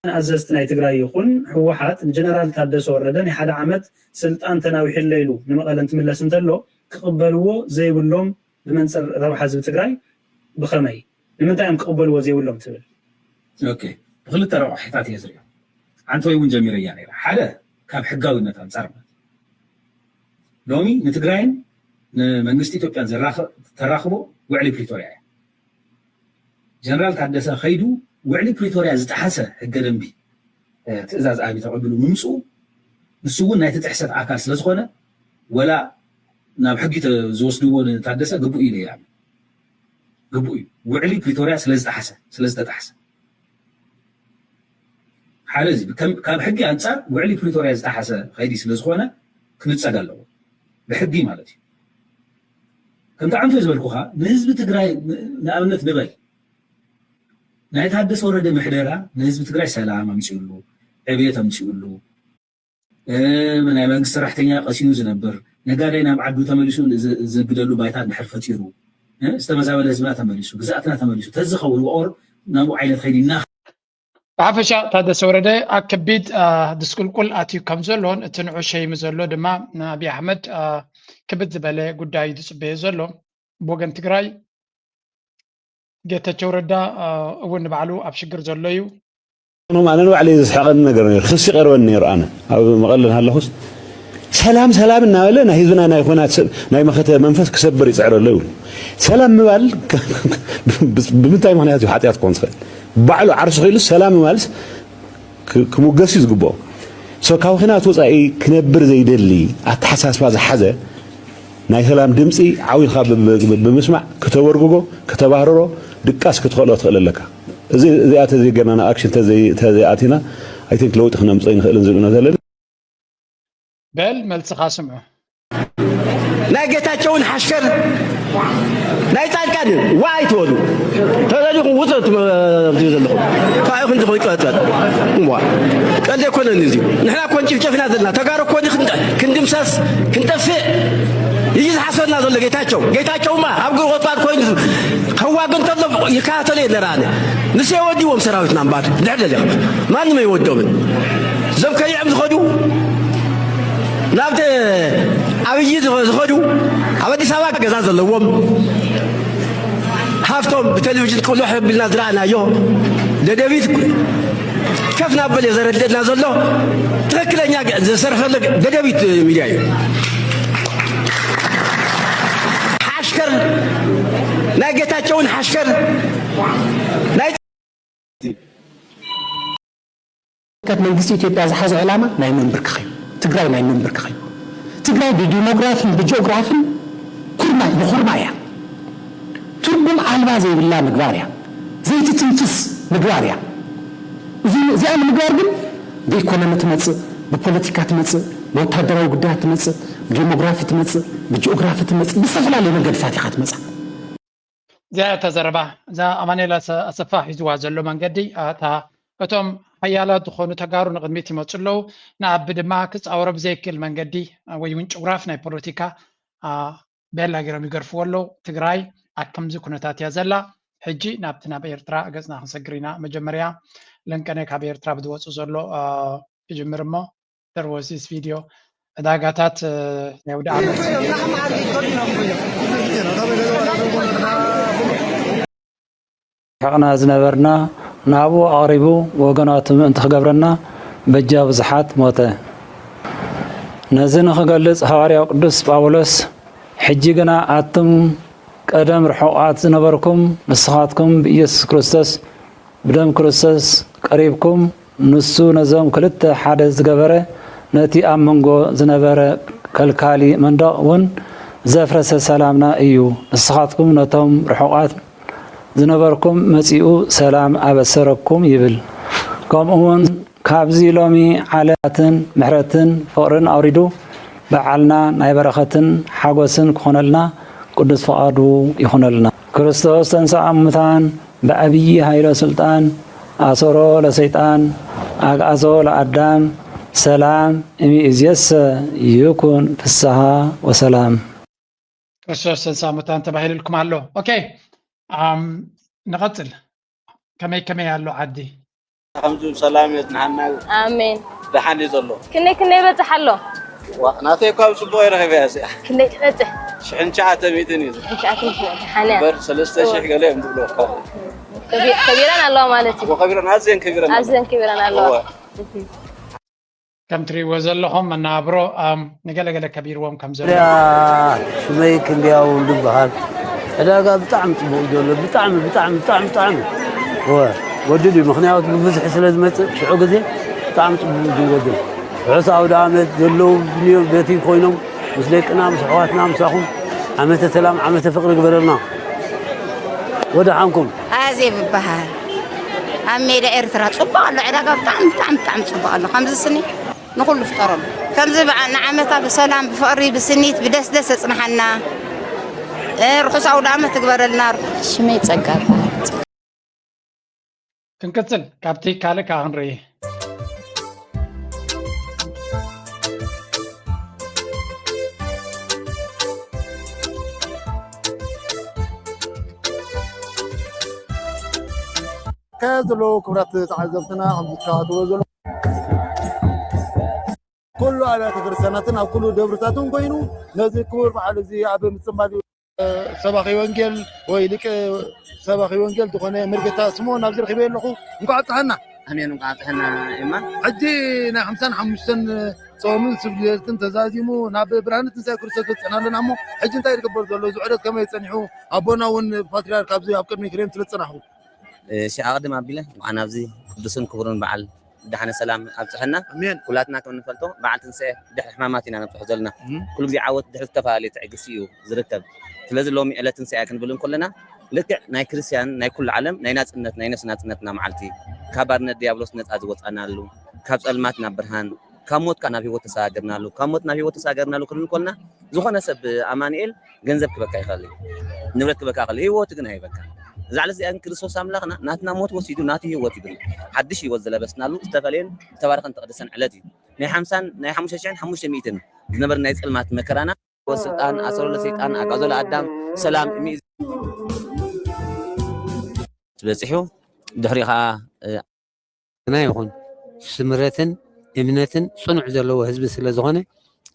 ኣዘዝቲ ናይ ትግራይ ይኹን ህወሓት ንጀነራል ታደሰ ወረደ ናይ ሓደ ዓመት ስልጣን ተናዊሑለይ ኢሉ ንመቐለ እንትምለስ እንተሎ ክቕበልዎ ዘይብሎም ብመንፅር ረብሓ ህዝቢ ትግራይ ብኸመይ? ንምንታይ እዮም ክቕበልዎ ዘይብሎም ትብል? ኦኬ፣ ብክልተ ረቋሒታት እየ ዝሪኦ። ሓንቲ ወይ እውን ጀሚረያ ነይራ። ሓደ፣ ካብ ሕጋዊነት ኣንጻር ማለት፣ ሎሚ ንትግራይን ንመንግስቲ ኢትዮጵያን ዘራኸ-፣ ተራኽቦ ውዕሊ ፕሪቶርያ እያ። ጀነራል ታደሰ ከይዱ ውዕሊ ፕሪቶርያ ዝጠሓሰ ሕገ ደንቢ፣ እ፣ ትእዛዝ ኣብይ ተቐቢሉ ምምፅኡ፣ ንሱ እውን ናይቲ ጥሕሰት ኣካል ስለ ዝኾነ፣ ወላ ናብ ሕጊ ተ-፣ ዝወስድዎ ንታደሰ ግቡእ ኢለ እየ። ግቡእ እዩ። ውዕሊ ፕሪቶርያ ስለ ዝጠሓሰ፣ ስለ ዝተጠሓሰ። ሓደ እዚ ከም፣ ካብ ሕጊ ኣንጻር ውዕሊ ፕሪቶርያ ዝጠሓሰ ከይዲ ስለ ዝኾነ ክንጸግ ኣለዎ። ብሕጊ ማለት እዩ። ከምቲ ዓንቶ ዝበልኩኻ፣ ንህዝቢ ትግራይ ን-፣ ንኣብነት ንበል፣ ናይ ታደሰ ወረደ ምሕደራ ንህዝቢ ትግራይ ሰላም ኣምጺኡሉ፣ ዕብየት ኣምጺኡሉ፣ እ፣ ናይ መንግስቲ ሰራሕተኛ ቀሲኑ ዝነብር፣ ነጋዳይ ናብ ዓዱ ተመሊሱ ዝ-፣ ዝነግደሉ ባይታ እንድሕር ፈጢሩ፣ እ፣ ዝተመዛበለ ህዝብና ተመሊሱ፣ ግዝኣትና ተመሊሱ ተዝኸውን ወኦር ናብኡ ዓይነት ከይዲ እና ብሓፈሻ ታደሰ ወረደ ኣብ ከቢድ፣ አ፣ ድስቁልቁል ኣትዩ ከም ዘሎን እቲ ንዑ ሸይሚ ዘሎ ድማ ንኣብይ ኣሕመድ፣ አ፣ ክብድ ዝበለ ጉዳይ እዩ ዝጽበዮ ዘሎ። ብወገን ትግራይ ጌታቸው ረዳ፣ አ፣ እውን ንባዕሉ ኣብ ሽግር ዘሎ እዩ። ኖም ኣነ ንባዕለይ ዘስሕቐኒ ነገር ነይሩ። ክሲ ቀርበኒ ነይሩ። ኣነ ኣብ መቐለ እናሃለኹስ ሰላም ሰላም እናበለ ናይ ህዝብና ናይ ኹናት ሰብ፣ ናይ መኸተ መንፈስ ክሰብር ይጽዕር ኣሎ ይብሉ። ሰላም ምባል ብምንታይ ምኽንያት እዩ ሓጢኣት ክኾን ዝኽእል? ባዕሉ ዓርሱ ክኢሉ ሰላም ምባልስ ክ-፣ ክሙገስ እዩ ዝግብኦ። ሶ ካብ ኹናት ወጻኢ ክነብር ዘይደሊ ኣተሓሳስባ ዝሓዘ ናይ ሰላም ድምፂ ዓው ኢልካ ብ-፣ ብ-፣ ብ-፣ ብምስማዕ ክተበርግጎ፣ ክተባህርሮ፣ ድቃስ ክትኽእሎ ትኽእል ኣለካ። እዚ፣ እዚኣ ተዘይገርና፣ ንኣክሽን ተዘይ-፣ ተዘይኣቲና፣ ኣይ ቲንክ ለውጢ ክነምፅኦ ይንኽእልን ዝብል እምነት ኣለኒ። በል መልስኻ ስምዑ። ናይ ጌታቸውን ሓሽከር ናይ ጻድቃን ዋ ኣይትበሉ። ተደሊኹም ውጹ ትም-፣ ትብሉ ዘለኹም። ካባይ ክንዲ ኮይኑ ቀጸል። እዋ። ቀልዲ ኣይኮነን እዚ። ንሕና እኮ ጭፍጨፍ ኢና ዘለና። ተጋሩ እኮ ክንድ-፣ ክንድምሰስ፣ ክንጠፍእ እዩ ዝሓስበና ዘሎ ጌታቸው። ጌታቸውማ ኣብ ጉድጓድ ኮይኑ ከዋግ እንተሎ ይከታተሎ የለ ረኣነ። ንሱ የወዲዎም ሰራዊትና እምበኣር። ድሕር ደሊኻ። ማንም ኣይወዶምን። እዞም ከሊዖም ዝኸዱ፣ ናብቲ ኣብይ ዝኸ-፣ ዝኸዱ፣ ኣብ ኣዲስ ኣበባ ገዛ ዘለዎም፣ ሃፍቶም ብቴሌቪዥን ቅሉሕ ኣቢልና ዝረኣናዮ፣ ደደቢት ከፍ እናበለ ዘረድእና ዘሎ፣ ትኽክለኛ ዝሰርሐሉ ደደቢት ሚድያ እዩ። ሓሽከር፣ ናይ ጌታቸውን ሓሽከር፣ ናይ ከት መንግስቲ ኢትዮጵያ ዝሓዞ ዕላማ ናይ ምንብርካኽ እዩ። ትግራይ ናይ ምንብርካኽ እዩ። ትግራይ ብዲሞግራፊን ብጂኦግራፊን ኩርማይ፣ ንኹርማይ እያ። ትርጉም ኣልባ ዘይብላ ምግባር እያ። ዘይትትንፍስ ምግባር እያ። እዚ፣ እዚኣ ንምግባር ግን ብኢኮኖሚ ትመጽእ፣ ብፖለቲካ ትመጽእ፣ ብወታደራዊ ጉዳያት ትመጽእ፣ ብዲሞግራፊ ትመጽእ፣ ብጂኦግራፊ ትመጽእ፣ ብዝተፈላለየ መገድታት ኢኻ ትመጽእ። እዚኣ እታ ዘረባ፣ እዛ ኣማኑኤል ኣሰ-፣ ኣሰፋ ሒዝዋ ዘሎ መንገዲ፣ ኣታ እቶም ሓያላት ዝኾኑ ተጋሩ ንቕድሚት ይመጹ ኣለዉ። ንኣቢ ድማ ክጻወሮ ብዘይክእል መንገዲ፣ ወይ እውን ጭጉራፍ ናይ ፖለቲካ፣ ኣ፣ ቤላ ገይሮም ይገርፍዎ ኣለዉ። ትግራይ ኣብ ከምዚ ኩነታት እያ ዘላ። ሕጂ ናብቲ ናብ ኤርትራ ገጽና ክንሰግር ኢና። መጀመርያ ለንቀነ ካብ ኤርትራ ብዝወጹ ዘሎ፣ ኣ፣ ይጅምር እሞ፣ there was this video፣ ዕዳጋታት፣ እ፣ ናይ ኣውደ ዓመት። ርሕቕና ዝነበርና ናብኡ ኣቕሪቡ ወገናቱ ምእንቲ ክገብረና በጃ ብዙሓት ሞተ። ነዚ ንኽገልጽ ሃዋርያው ቅዱስ ጳውሎስ፣ ሕጂ ግና ኣቱም ቀደም ርሑቓት ዝነበርኩም፣ ንስኻትኩም ብኢየሱስ ክርስቶስ ብደም ክርስቶስ ቀሪብኩም፣ ንሱ ነዞም ክልተ ሓደ ዝገበረ፣ ነቲ ኣብ መንጎ ዝነበረ ከልካሊ መንደቕ እውን ዘፍረሰ ሰላምና እዩ። ንስኻትኩም ነቶም ርሑቓት ዝነበርኩም መጺኡ ሰላም ኣበሰረኩም ይብል። ከምኡውን ካብዚ ሎሚ ዓለማትን ምሕረትን ፍቕርን ኣውሪዱ በዓልና ናይ በረኸትን ሓጎስን ክኾነልና ቅዱስ ፍቓዱ ይኹነልና። ክርስቶስ ተንሥአ እሙታን ብዓብዪ ኃይለ ሥልጣን ኣሰሮ ለሰይጣን ኣግዓዞ ለኣዳም ሰላም እምይእዜሰ ይኩን ፍስሓ ወሰላም። ክርስቶስ ተንሥአ እሙታን ተባሂሉልኩም ኣሎ። ኦኬ፣ ኣም፣ ንቐጽል። ከመይ ከመይ ኣሎ ዓዲ? ከምዚ ሰላም የጽንሓና። ኣሜን። ደሓን እዩ ዘሎ። ክንደይ ክንደይ ይበጽሕ ኣሎ? ዋ፣ ናተይ እኳ ብጽቡቕ ይረኸበያ እዚኣ። ክንደይ ትበጽሕ? ሽሕን ትሽዓተ ሚእትን እዩ። ሽሕን ትሽዓተ ሚእትን፣ ደሓን እያ። እምበር ሰለስተ ሽሕ እወ። ገለ እዮም ዝብሉ እኳ። ከቢረን ኣለዋ ማለት እዩ። ከቢረን ኣዝየን ከቢረን ኣለዋ። ኣዝየን ከቢረን ኣለዋ። እወ። ከም ትሪእዎ ዘለኹም መናብሮ ኣም፣ ንገለገለ ከቢርዎም ከም ዘሎ ያ ሽመይ ክንድያው ዝበሃል ዕዳጋ ብጣዕሚ ፅቡቅ እዩ ዘሎ። ብጣዕሚ ብጣዕሚ ብጣዕሚ ብጣዕሚ እወ ወድድ እዩ። ምክንያቱ ብብዝሒ ስለ ዝመፅእ ሽዑ ግዜ ብጣዕሚ ፅቡቅ እዩ ዝወድድ። ርሑስ ኣውደ ዓመት ዘለዉ ብንዮ በቲ ኮይኖም ምስ ደቅና ምስ ኣሕዋትና ምሳኹም ዓመተ ሰላም ዓመተ ፍቅሪ ግበረልና። ወደሓንኩም። ኣዜብ ይበሃል። ኣብ ሜዳ ኤርትራ ጽቡቕ ኣሎ ዕዳጋ ብጣዕሚ ብጣዕሚ ብጣዕሚ ጽቡቕ ኣሎ። ከምዚ ስኒ ንኹሉ ፍጠረሉ። ከምዚ በዓል ንዓመታ ብሰላም ብፍቕሪ ብስኒት ብደስደስ የጽንሓና። እ፣ ርሑስ ኣውደ ዓመት ትግበረልና። ሽመይ ጸጋ ይበሃል። ክንቅጽል ካብቲ ካልእ ከኣ ክንርኢ። ከ ዘለዉ ክብራት ተዓዘብትና ከምዚ ትከታተልዎ ዘለኹም ኩሉ ኣብያተ ክርስቲያናትን ኣብ ኩሉ ደብርታትን ኮይኑ ነዚ ክቡር በዓል እዚ ኣብ ምጽንባል እዩ። ሰባኺ ወንጌል ወይ ሊቀ ሰባኺ ወንጌል ዝኾነ መርጌታ ስምኦን ኣብዚ ረኺበዮ ኣለኹ። እንኳዕ ኣብጽሓና። ኣሜን እንኳዕ ኣብጽሐና። ኤማ ሕጂ ናይ ሓምሳን ሓሙሽተን ጾምን ስግደትን ተዛዚሙ ናብ ብርሃነ ትንሳኤ ክርስቶስ በጺሕና ኣለና እሞ ሕጂ እንታይ ዝግበር ዘሎ እዚ ዑደት ከመይ ጸኒሑ ኣቦና እውን ፓትርያርክ ኣብዚ ኣብ ቅድሚ ክሬም ስለ ዝጸናሕኹ ሽዓ ቅድም ኣቢለ እንኳዕ ናብዚ ቅዱስን ክቡርን በዓል ብድሓነ ሰላም ኣብፅሐና። ኣሜን። ኩላትና ከም ንፈልጦ በዓል ትንሳኤ ድሕሪ ሕማማት ኢና ነብፅሖ ዘለና። እም። ኩሉ ግዜ ዓወት ድሕሪ ዝተፈላለየ ትዕግስቲ እዩ ዝርከብ። ስለዚ ሎሚ ዕለት ትንሳኤ ክንብል እንከለና ልክዕ ናይ ክርስትያን ናይ ኩሉ ዓለም ናይ ናፅነት ናይ ነፍሲ ናፅነትና መዓልቲ ካብ ባርነት ዲያብሎስ ነፃ ዝወፃናሉ ካብ ፀልማት ናብ ብርሃን ካብ ሞት ካብ ናብ ህይወት ተሰጋገርናሉ ካብ ሞት ናብ ህይወት ተሰጋገርናሉ ክንብል እንከለና ዝኾነ ሰብ ኣማኑኤል ገንዘብ ክበካ ይኽእል እዩ፣ ንብረት ክበካ ይኽእል እዩ፣ ህይወት ግን ኣይበካ። እዛ ዕለት እዚኣ ግን ክርስቶስ ኣምላኽና ናትና ሞት ወሲዱ ናቱ ህይወት ይብል ሓድሽ ህይወት ዝለበስናሉ ዝተፈለየን ዝተባረኸን ተቐደሰን ዕለት እዩ። ናይ ሓምሳን ናይ ሓሙሽተ ሽሕን ሓሙሽተ ሚእትን ዝነበረ ናይ ጸልማት መከራና ህይወት ስልጣን ኣሰሮ ለሰይጣን ኣጋዞ ለኣዳም ሰላም እሚ በጺሑ ድሕሪ ኸዓ ግና ይኹን ስምረትን እምነትን ጽኑዕ ዘለዎ ህዝቢ ስለ ዝኾነ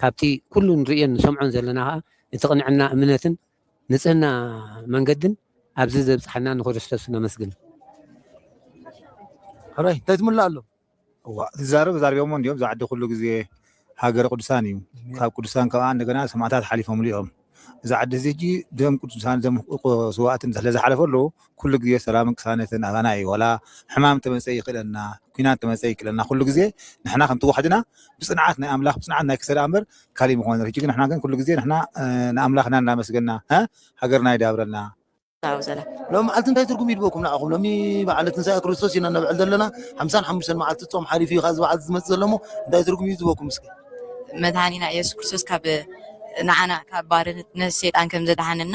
ካብቲ ኩሉ ንርእዮን ንሰምዖን ዘለና ኸኣ እቲ ቅንዕና እምነትን ንጽህና መንገድን ኣብዚ ዘብጽሓና ንክርስቶስ ነመስግን። ሕራይ እንታይ ትምላእ ኣሎ? እዋ ትዛረብ ዛርቢያሞ እንዲዮም። እዛ ዓዲ ኩሉ ግዜ ሃገረ ቅዱሳን እዩ። ካብ ቅዱሳን ከኣ እንደገና ሰማዕታት ሓሊፎምሉ እዮም። እዛ ዓዲ እዚ ሕጂ ደም ቅዱሳን ደም ስዋእትን ስለ ዝሓለፈ ኣለዉ ኩሉ ግዜ ሰላምን ቅሳነትን ኣባና እዩ። ዋላ ሕማም ተመፀ ይኽእለና፣ ኲናት ተመፀ ይክእለና፣ ኩሉ ግዜ ንሕና ከምቲ ዋሕድና ብፅንዓት ናይ ኣምላኽ ብፅንዓት ናይ ክሰዳ እምበር ካሊእ ምኾነ። ሕጂ ግን ንሕና ግን ኩሉ ግዜ ንሕና ንኣምላኽና እናመስገና ሃገርና ይዳብረልና። ታወሰላ ሎም መዓልቲ እንታይ ትርጉም ይድበኩም ንዓኹም ሎሚ በዓለ ትንሳኤ ክርስቶስ ኢና ነብዕል ዘለና ሓምሳን ሓሙሽተን መዓልቲ ጾም ሓሊፉ እዩ ካብዚ በዓል ዝመጽእ ዘሎ እሞ እንታይ ትርጉም እዩ ዝህበኩም እስኪ መድሃኒና የሱስ ክርስቶስ ካብ ንዓና ካብ ባርነት ሰይጣን ከም ዘድሓነና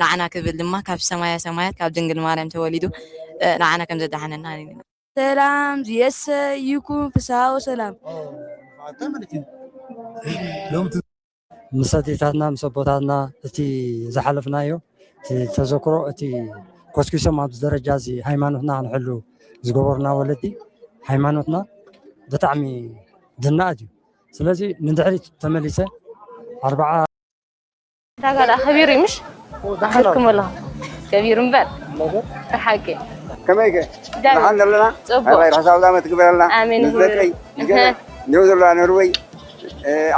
ንዓና ክብል ድማ ካብ ሰማያ ሰማያት ካብ ድንግል ማርያም ተወሊዱ ንዓና ከም ዘድሓነና ሰላም ዝየሰ ይኩን ፍስሃ ወሰላም። ምስ ኣዴታትና ምስ ኣቦታትና እቲ ዝሓለፍናዮ እቲ ተዘክሮ እቲ ኮስኪሶም ኣብዚ ደረጃ እዚ ሃይማኖትና ክንሕሉ ዝገበሩና ወለዲ ሃይማኖትና ብጣዕሚ ድናኣት እዩ። ስለዚ ንድሕሪት ተመሊሰ ኣርብዓ እንታይ ጋር ከቢሩ ምሽ ኣሕልኩም ኣለኹ ከቢሩ እምበር ሓቂ ከመይ ከ ደሓን ዘለና ጽቡቅ ርሑስ ኣውደ ዓመት ግበረልና ኣሜን ደቀይ ኒው ዘለዋ ኖርወይ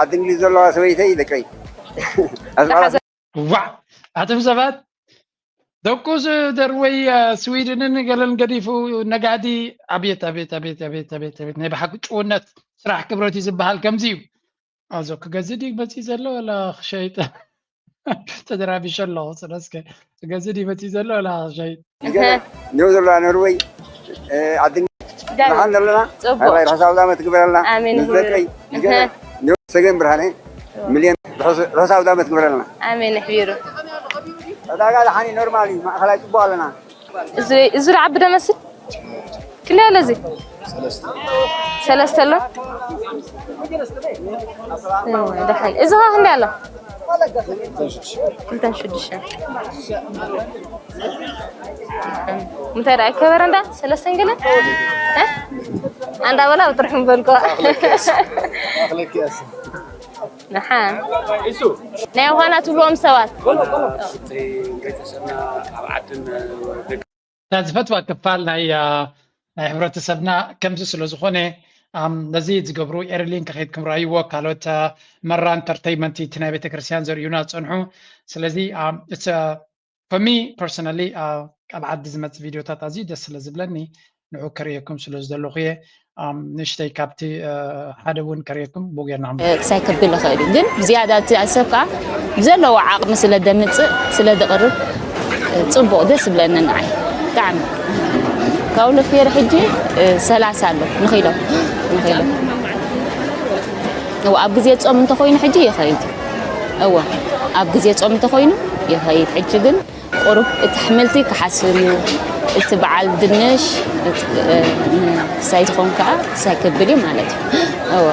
ዓዲ እንግሊዝ ዘለዋ ሰበይተይ ደቀይ ዋዕ ኣቶም ሰባት ደቁ ደርወይ ስዊድንን ገለን ገዲፉ ነጋዲ ኣቤት ኣቤት ኣቤት ኣቤት ኣቤት ኣቤት ናይ ብሓቂ ጭውነት ስራሕ ክብረት እዩ ዝበሃል ከምዚ እዩ ኣዞ ክገዝእ ድዩ መፅኡ ዘሎ ወላ ክሸይጥ ተደራቢሸ ኣለኹ ስለስከ ክገዝእ ድዩ መፅኡ ዘሎ ወላ ክሸይጥ ኒው ዘለዋ ኖርወይ ዓዲ ደሓን ዘለና ርሑስ ኣውደ ዓመት ግበረልና ኣሜን ደቀይ ሰገን ብርሃነ ሚልዮን ርሑስ ኣውደ ዓመት ግበረልና ኣሜን ኣሕቢሩ ዕዳጋ ደሓን ኖርማል እዩ ማእኸላይ ፅቡቅ ኣለና እዚ ዝዓቢ ደመስል ክንደይ ኣሎ እዚ ሰለስተ ኣሎ ደሓን እዚ ኸ ክንደይ ኣሎ ክልተን ሽዱሽተን እንታይ ደኣ ከበረ እንዳ ሰለስተን ገለ ኣንዳ በላ ብጥርሑ በልኮ ንሓ ናይ ውሃና ትብልዎም ሰባት ዝፈትዋ ክፋል ናይ ናይ ሕብረተሰብና ከምዚ ስለ ዝኾነ ነዚ ዝገብሩ ኤርሊን ከኸይድኩም ራይዎ ካልኦት መራ ኢንተርቴይመንት እቲ ናይ ቤተክርስትያን ዘርእዩና ዝፀንሑ። ስለዚ for me personally ኣብ ዓዲ ዝመፅ ቪዲዮታት ኣዝዩ ደስ ስለ ዝብለኒ ንዑ ከርእየኩም ስለ ዝደለኹ እየ። ንእሽተይ ካብቲ ሓደ እውን ከርእየኩም ብጌርና ክሳይ ከብል ይኽእል እዩ ግን ዝያዳ እቲ ሰብ ከዓ ብዘለዎ ዓቕሚ ስለ ደምፅእ ስለ ደቕርብ ፅቡቕ ደስ ዝብለኒ ንዓይ ብጣዕሚ ካብኡ ለፍየር ሕጂ ሰላሳ ኣሎ ንኽኢሎ ንኽኢሎ እዎ ኣብ ግዜ ፆም እንተኮይኑ ሕጂ ይኸይድ እዎ ኣብ ግዜ ፆም እንተኮይኑ ይኸይድ ሕጂ ግን ቁሩብ እቲ ኣሕምልቲ ክሓስር እዩ እቲ በዓል ድንሽ ሳይ ዝኾን ከዓ ሳይ ክብል እዩ ማለት እዩ እዎ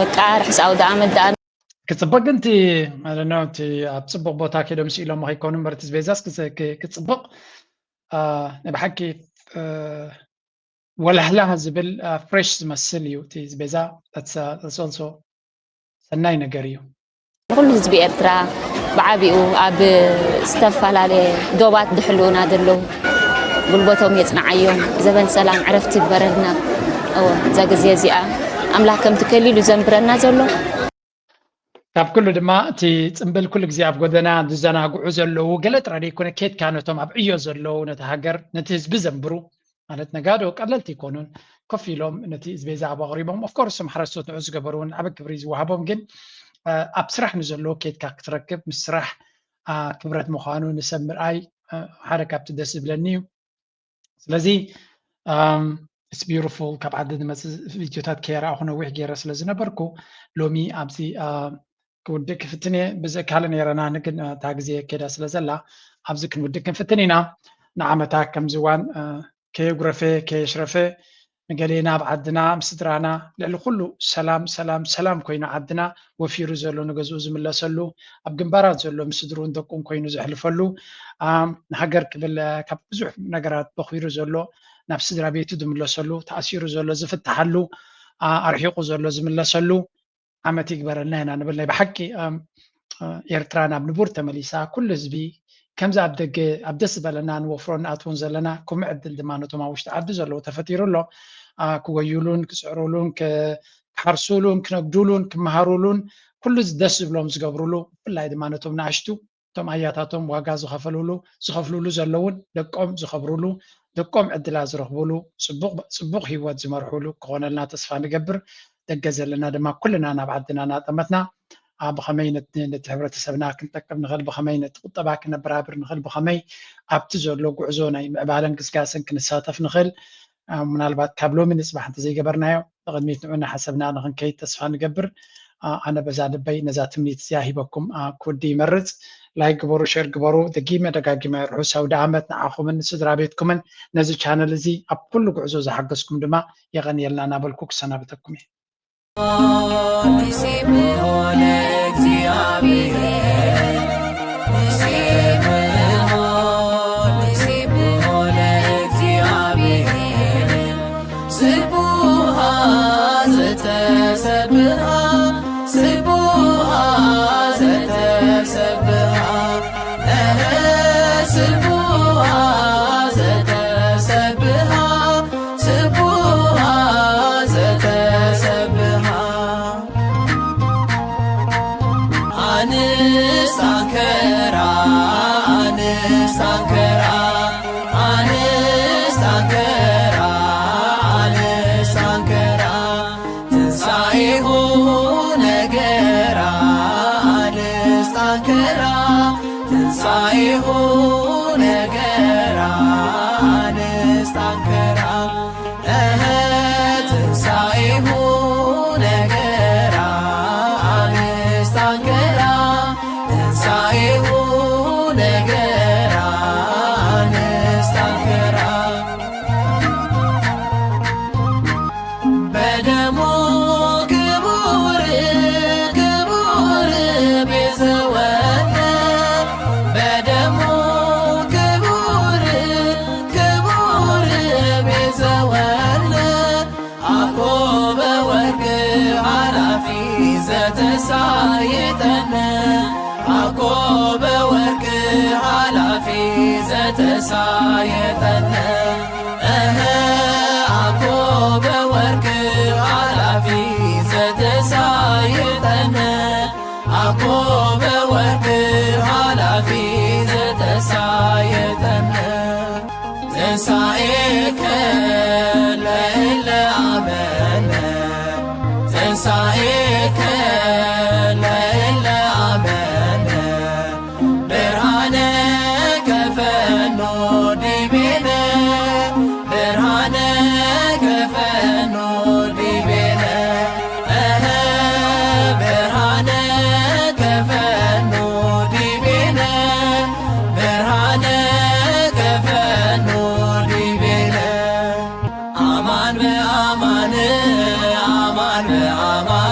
በቃ ርሕስ ኣውደ ኣመት ደኣ ክፅበቅ ግን እቲ ማለት ነው እቲ ኣብ ፅቡቅ ቦታ ከይዶም ስኢሎም ከይኮኑ እምበር እቲ ዝበዛስ ክፅብቅ ናይ ብሓቂ ወላህላህ ዝብል ፍሬሽ ዝመስል እዩ እቲ ዝበዛ ሰናይ ነገር እዩ። ንኹሉ ህዝቢ ኤርትራ ብዓቢኡ ኣብ ዝተፈላለየ ዶባት ድሕልውና ዘለዉ ጉልበቶም የጽንዓዮም። ዘበን ሰላም ዕረፍቲ ይግበረልና። እወ እዛ ግዜ እዚኣ ኣምላኽ ከምቲ ከሊሉ ዘንብረና ዘሎ ካብ ኩሉ ድማ እቲ ጽምብል ኩሉ ግዜ ኣብ ጎደና ዝዘናግዑ ዘለዉ ገለ ጥራይ ዘይኮነ ኬድካ ነቶም ኣብ ዕዮ ዘለዉ ነቲ ሃገር ነቲ ህዝቢ ዘንብሩ ማለት ነጋዶ ቀለልቲ ይኮኑን ኮፍ ኢሎም ነቲ ዝበዛ ኣብ ኣቕሪቦም ኦፍኮርስ እም ሓረስቶት ንዑ ዝገበሩ እውን ዓበ ክብሪ ዝወሃቦም ግን ኣብ ስራሕ ንዘለዎ ኬድካ ክትረክብ ምስ ስራሕ ክብረት ምዃኑ ንሰብ ምርኣይ ሓደ ካብቲ ደስ ዝብለኒ እዩ ስለዚ it's beautiful ካብ ዓዲ ዝመፅእ ቪድዮታት ከይረኣኹ ነዊሕ ገይረ ስለ ዝነበርኩ ሎሚ ኣብዚ ክውድእ ክፍትን እየ ብዘካለ ነይረና ግን እታ ግዜ ከይዳ ስለ ዘላ ኣብዚ ክንውድእ ክንፍትን ኢና ንዓመታ ከምዚ እዋን ከየጉረፈ ከየሽረፈ ንገሌና ኣብ ዓድና ምስ ስድራና ልዕሊ ኩሉ ሰላም ሰላም ሰላም ኮይኑ ዓድና ወፊሩ ዘሎ ንገዝኡ ዝምለሰሉ ኣብ ግንባራት ዘሎ ምስ ስድሩን ደቁን ኮይኑ ዘሕልፈሉ ንሃገር ክብል ካብ ብዙሕ ነገራት በኺሩ ዘሎ ናብ ስድራ ቤቱ ዝምለሰሉ ተኣሲሩ ዘሎ ዝፍትሓሉ ኣርሒቑ ዘሎ ዝምለሰሉ ዓመት ይግበረልና ኢና ንብል ናይ ብሓቂ ኤርትራ ናብ ንቡር ተመሊሳ ኩሉ ህዝቢ ከምዚ ኣብ ደገ ኣብ ደስ ዝበለና ንወፍሮ ንኣትውን ዘለና ኩምዕ ዕድል ድማ ነቶም ኣብ ውሽጢ ዓዲ ዘለዉ ተፈጢሩ ኣሎ ክጎይሉን ክፅዕሩሉን ክሓርሱሉን ክነግዱሉን ክመሃሩሉን ኩሉ ደስ ዝብሎም ዝገብሩሉ ብፍላይ ድማ ነቶም ንኣሽቱ እቶም ኣያታቶም ዋጋ ዝኸፈሉሉ ዝኸፍሉሉ ዘለውን ደቆም ዝኸብሩሉ ደቆም ዕድላ ዝረኽቡሉ ፅቡቕ ህይወት ዝመርሑሉ ክኾነልና ተስፋ ንገብር ደገ ዘለና ድማ ኩልና ናብ ዓድና እናጠመትና ብኸመይ ነቲ ሕብረተሰብና ክንጠቅም ንኽእል ብኸመይ ነቲ ቁጠባ ክነበራብር ንኽእል ብኸመይ ኣብቲ ዘሎ ጉዕዞ ናይ ምዕባለን ግስጋስን ክንሳተፍ ንኽእል ምናልባት ካብ ሎሚ ንፅባሕ እንተዘይገበርናዮ ንቕድሚት ንዑ እናሓሰብና ንኽንከይድ ተስፋ ንገብር ኣነ በዛ ልበይ ነዛ ትምኒት እዚኣ ሂበኩም ክውዲ ይመርፅ ላይክ ግበሩ ሼር ግበሩ ደጊመ ደጋጊመ ርሑስ ኣውደ ዓመት ንዓኹምን ንስድራ ቤትኩምን ነዚ ቻነል እዚ ኣብ ኩሉ ጉዕዞ ዝሓገዝኩም ድማ የቐንየልና እናበልኩ ክሰናበተኩም እየ ስቡሃ ዘተሰብሃ ስቡሃ ዘተሰብሃ እህ ስቡሃ ዘተሰብሃ ስቡሃ ዘተሰብሃ ኣንስት ኣንከራ ኣንስት ኣንከራ ኣንስት ኣንከራ ኣንስት ኣንከራ ትንሳኤሁ ነገራ ኣንስት ኣንከራ ትንሳኤሁ ነገራ ኣንስት ኣንከራ እህ ትንሳኤሁ ነገራ ኣንስት ኣንከራ ትንሳኤሁ ነገራ ኣንስት ኣንከራ በደሙ ክቡር ክቡር ቤዘወነ በደሙ ክቡር ክቡር ቤዘወነ ኣኮ በወርቅ ኃላፊ ዘተሳየጠነ ኣኮ በወርቅ ኃላፊ ዘተሳየጠነ፣ እህ፣ ኣኮበ ወርቅ ኃላፊ ዘተሳየጠነ፣ ኣኮበ ወርቅ ኃላፊ ዘተሳየጠነ። ትንሣኤከ ለእለ አመነ፣ ትንሣኤከ ለእለ አመነ፣ ብርሃነ ከፈኖ ዲቤነ፣ ብርሃነ ከፈኖ ዲቤነ፣ እህ፣ ብርሃነ ከፈኖ ዲቤነ፣ ብርሃነ ከፈኖ ዲቤነ። አማን በአማን፣ አማን በአማን፣